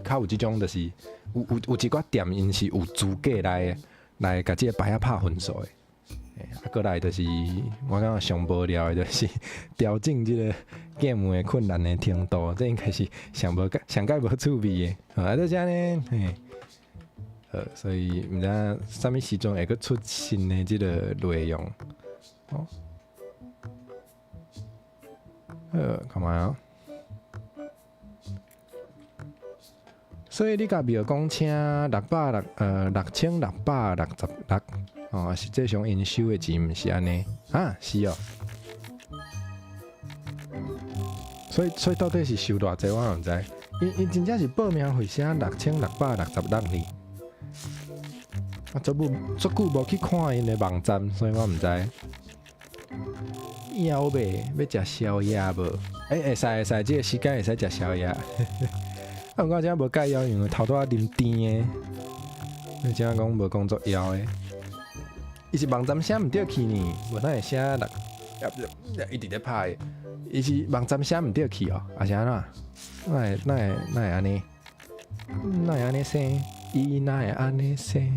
Speaker 1: 較有這種，就是有一寡店𪜶是有資格來共這個牌仔拍分數的。啊，閣來就是我感覺上無聊的，就是調整這個 game 的困難的程度，這應該是上無上蓋無趣味的。啊，就是按呢，嘿，好，所以毋知啥物時陣會閣出新的這個內容。哦，好，看覓啊？所以你共廟公請六百六6666哦，實際上𪜶收的錢毋是按呢啊？是哦。所以到底是收偌濟，我毋知。𪜶真正是報名費寫6666呢？啊，足久足久無去看𪜶的網站，所以我毋知。枵未？欲食宵夜無？欸，會使會使，這個時間會使食宵夜。啊，毋過這無介枵，因為頭拄仔啉甜的，你這講無講足枵的。伊是網站寫毋對去呢，無哪會寫六，一直咧拍。伊是網站寫毋對去哦，抑是按怎？哪會哪會哪會按呢？哪會按呢寫？伊哪會按呢寫？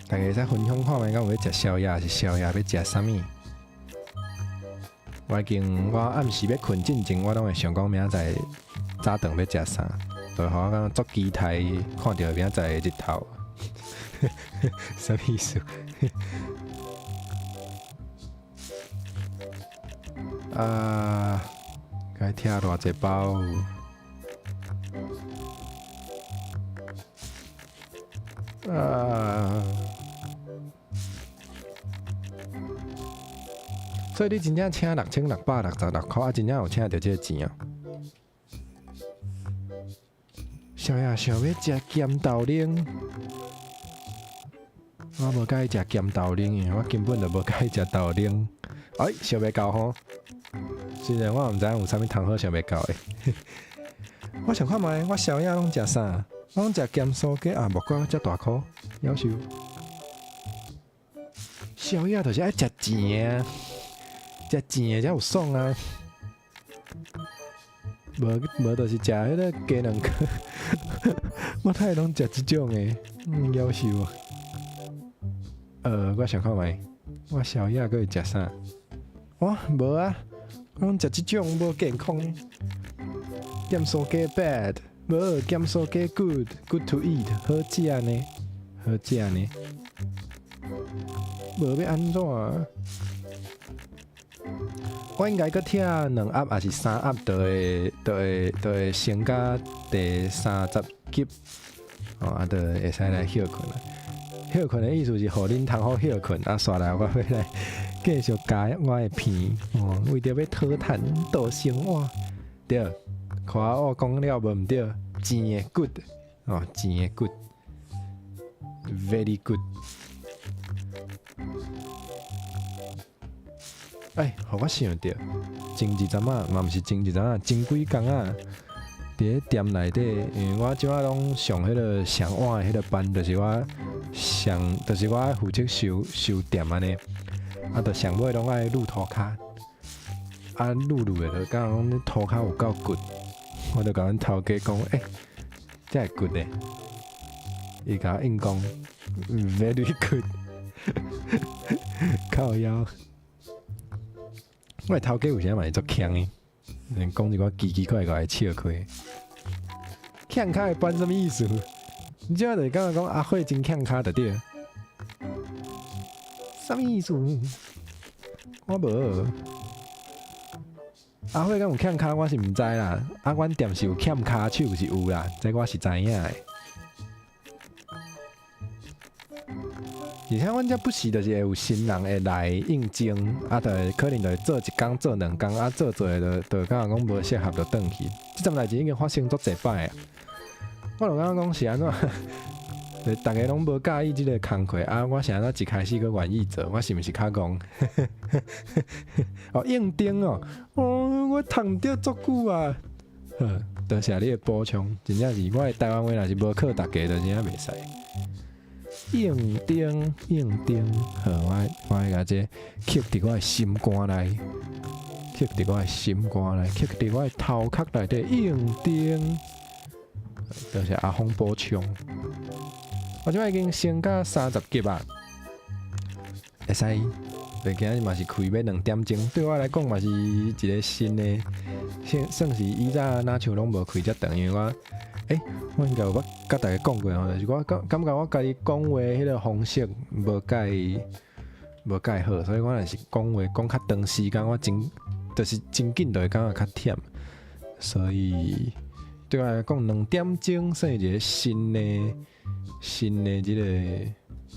Speaker 1: 大家會使分享看覓，敢有欲食宵夜，抑是宵夜欲食啥物？我已經我暗時欲睏進前，我攏會想講明仔載早頓欲食啥，就予我感覺足期待看著明仔載的日頭。啥物意思？啊，該拆偌濟包？啊！所以你真正請6666箍，啊，真正有請著這個錢啊？小爺想欲食鹹豆奶，我無佮意食鹹豆奶，因為我根本就無佮意食豆奶。哎，想袂到吼！雖然我毋知影有啥物通好想袂到的。我想看覓，我宵夜攏食啥？我攏食鹹酥雞啊，木瓜遮大箍，夭壽。宵夜就是愛食甜的，食甜的才有爽啊！無無就是食彼个雞卵糕，我太攏食這種的，夭壽啊！我想看覓，我宵夜閣會食啥？我無啊，我攏食這種無健康的。鹹酥雞 bad，無鹹酥雞 good，good to eat，好食呢，好食呢。無欲按怎？我應該閣拆兩盒，抑是三盒，就會升到第三十級，哦，啊，就會使來歇睏啊。歇睏的意思是予恁通好歇睏，啊，煞來我欲來繼續加我的片，哦，為著欲討趁度生活，對，看我講了無毋對，錢的 good，哦，錢的 good，very good。哎，予我想著，前一陣仔嘛，毋是前一陣仔，前幾工啊，佇咧店內底，因為我這擺攏上彼个上晚的彼個班，就是我上，就是我負責收收店按呢，啊，就上尾攏愛擼塗跤，啊，擼擼的就感覺講你塗跤有夠骨，我就共阮頭家講，欸，這會骨的，伊共我應講，very good，靠腰。我的頭家有時嘛會足強的，講一寡奇奇怪怪的笑話。欠跤的班啥物意思？你這就是感覺講阿慧真欠跤就對。啥物意思？我無。阿慧敢有欠跤，我是毋知啦。啊，阮店是有欠跤手是有啦，這我是知影的。而且阮遮不時就是會有新人會來應徵，啊，就會可能就會做一工、做兩工，啊，做做就就感覺講無適合就轉去。這種代誌已經發生足濟擺啊！我就感覺講是按怎，就逐家攏無佮意這个工課，啊，我是按怎一開始閣願意做？我是毋是較戇？哦，應徵哦，哦，我讀毋著足久啊！好，多謝你的補充，真正是我的台灣話若是無靠逐家，就真正袂使。應徵應徵，好，我愛共這刻佇我的心肝內，刻佇我的心肝內，刻佇我的頭殼內底。應徵，多謝阿峰補充。我這擺已經升到30級啊，會使。對，今日嘛是開欲2點鐘，對我來講嘛是一個新的，算算是以前若像攏無開遮長，因為我，欸，我應該有捌佮大家講過吼，就是我感感覺我家己講話彼個方式無介無介好，所以我若是講話講較長時間，我真就是真緊就會感覺較忝，所以對我來講2點鐘算是一個新的新的這個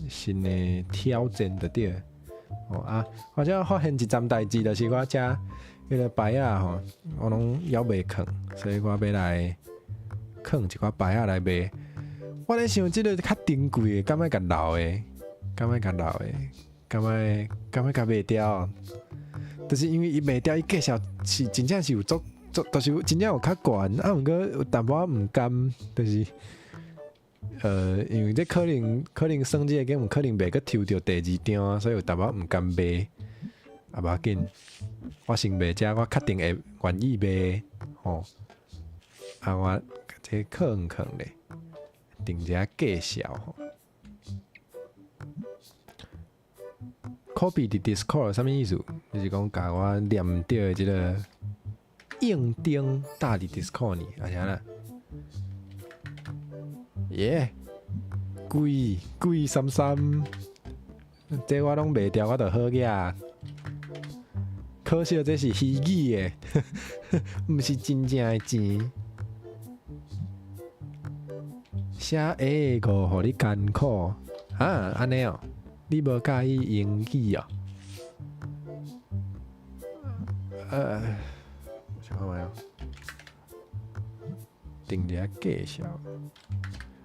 Speaker 1: 新的挑戰就對。哦啊！我才發現一欉代誌，就是我遮彼個牌仔吼，我攏猶未囥，所以我欲來囥一寡牌仔來賣。我咧想，這個較珍貴的，敢愛共留的？敢愛共留的？敢愛敢愛共賣掉？就是因為伊賣掉，伊價數是真正是有足足，就是真正有較懸。啊，毋過有淡薄仔毋甘，就是因為這可能可能算這個 game 可能袂閣抽著第二張啊，所以有淡薄仔毋甘賣。啊，無要緊，我先賣遮，我確定會願意賣吼。啊，我這囥囥咧，定一下介紹吼。Copy 佇 Discord 啥物意思？就是講共我念著的這個應丁打佇 Discord 呢，啊啥啦？耶，貴貴三三，這我攏賣掉，我就好額。可惜這是虛擬的，毋是真正的錢。寫 A 五，予你艱苦啊？按呢哦，你無佮意英語哦？我想看覓哦，定一下介紹。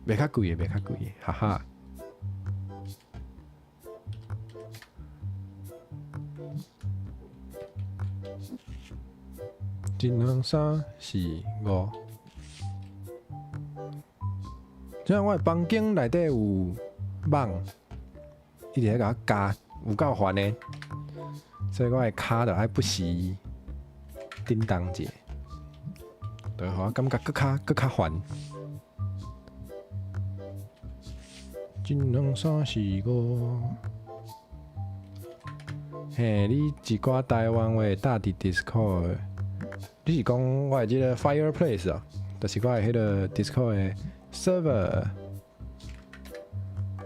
Speaker 1: 袂較貴的，袂較貴的，哈哈。一兩三四五，這樣我的房間內底有蠓，一直咧共我咬，有夠煩的，所以我的跤就愛不時叮當者，就會予我感覺閣較閣較煩。一兩三四五，嘿，你一寡台灣話打佇 Discord，你是講我的這個 Fireplace 哦，就是我的彼個 Discord 的 server。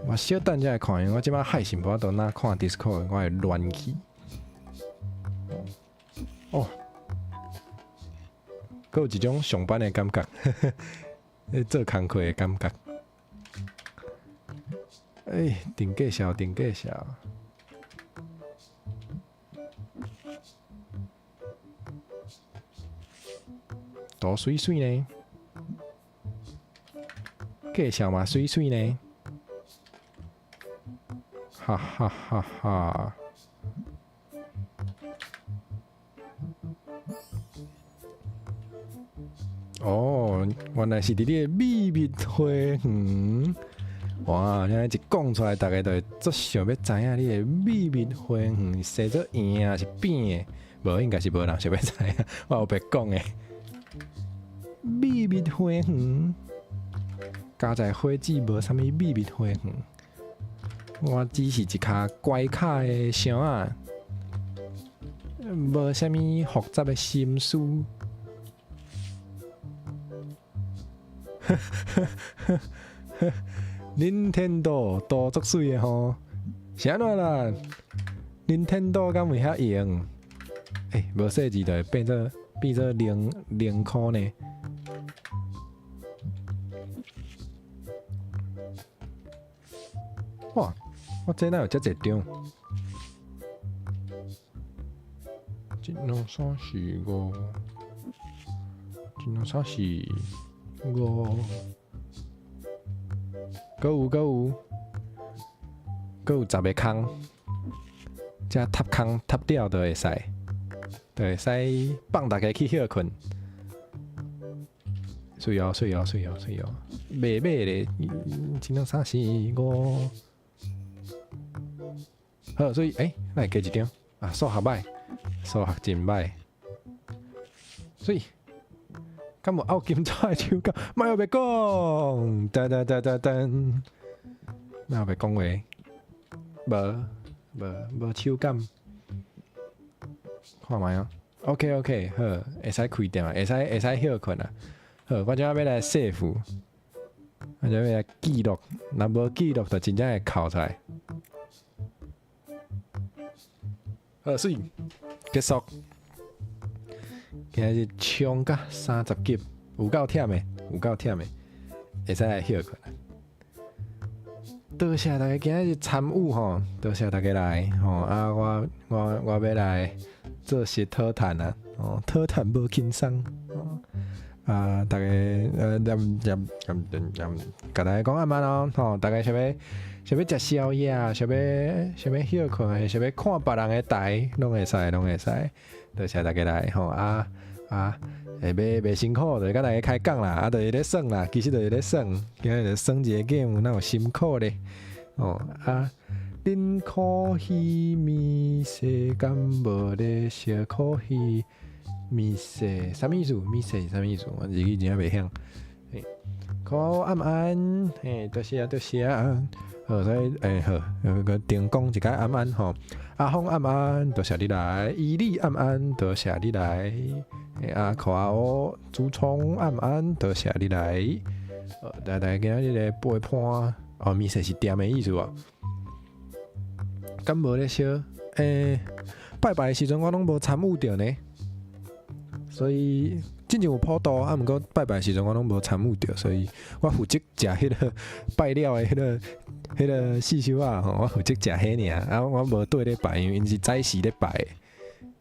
Speaker 1: 我小等才來看，因為我這擺害是無法度哪看 Discord，我會亂去。哦，閣有一種上班的感覺，做工課的感覺。欸，頂介紹，頂介紹。圖媠媠呢？介紹嘛媠媠呢？哈哈哈哈！哦，原來是佇你的秘密花園。哇！你按呢一講出來，逐家就會足想欲知影你的秘密花園是生做圓的抑是扁的？無，應該是無人想欲知影，我有白講的。秘密花園，加在火子無啥物秘密花園，我只是一跤乖巧的箱仔，無啥物複雜的心思。Nintendo 圖足媠的吼，是按怎啦？Nintendo 敢會遐用？欸，無細字就會變做變做零零箍呢？哇！我這哪有遮濟張？一兩三四五，一兩三四五。閣有閣有，閣有十個空，這插空插了就會使，就會使放逐家去歇睏。媠哦媠哦媠哦媠哦，袂買咧，一兩三四五。好，所以欸，咱會加一張啊，數學歹，數學真歹，所以。敢無拗金紙的手感？莫閣欲講，噔噔噔噔噔，哪有欲講話？無無無手感，看覓哦。OK OK，好，會使開店啊，會使會使歇睏啊。好，我這欲來 save，我這欲來記錄，若無記錄就真正會哭出來。好，媠，結束。今仔日衝甲30級，有夠忝的，有夠忝的，會使來歇睏。多謝大家今仔日參與吼，多謝大家來吼啊！我我我欲來做實討趁啊，哦，討趁無輕鬆啊！大家念念念念，共大家講暗安咯吼！大家想欲想欲食宵夜，想欲想欲歇睏，想欲看別人的台，攏會使，攏會使。多謝大家來吼啊啊！會袂袂辛苦，就是共大家開講啦，啊，就是咧耍啦，其實就是咧耍，今日就耍一個 game，哪有辛苦咧？哦啊，恁可彼麵線敢無咧燒可彼麵線，啥物意思？麵線是啥物意思？我自己真正袂曉。可暗安，嘿，多謝多謝。好，所以好，閣重講一擺暗安吼。阿峰暗安，多謝你來；伊利暗安，多謝你來。阿可阿歐朱聰暗安，多謝你來。大家今仔日的陪伴，哦，麵線是店的意思無？敢無咧燒？拜拜的時陣我攏無參與著呢，所以進前有普渡，啊，毋過拜拜的時陣我攏無參與著，所以我負責食彼個拜了的彼個彼個四手仔吼，我負責食彼爾，啊，我無綴咧拜，因為𪜶是早時咧拜。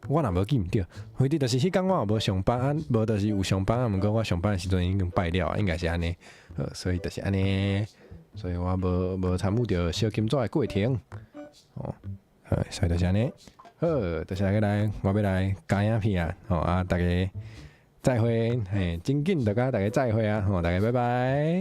Speaker 1: 我若無記毋著，反正就是彼工我也無上班，啊，無就是有上班，啊，毋過我上班的時陣已經拜了，應該是按呢，好，所以就是按呢，所以我無無參與著燒金紙的過程，哦，好，所以就是按呢，好，就是來來，我欲來加影片啊，吼啊，大家再會，嘿，真緊就共大家再會啊，吼，大家拜拜。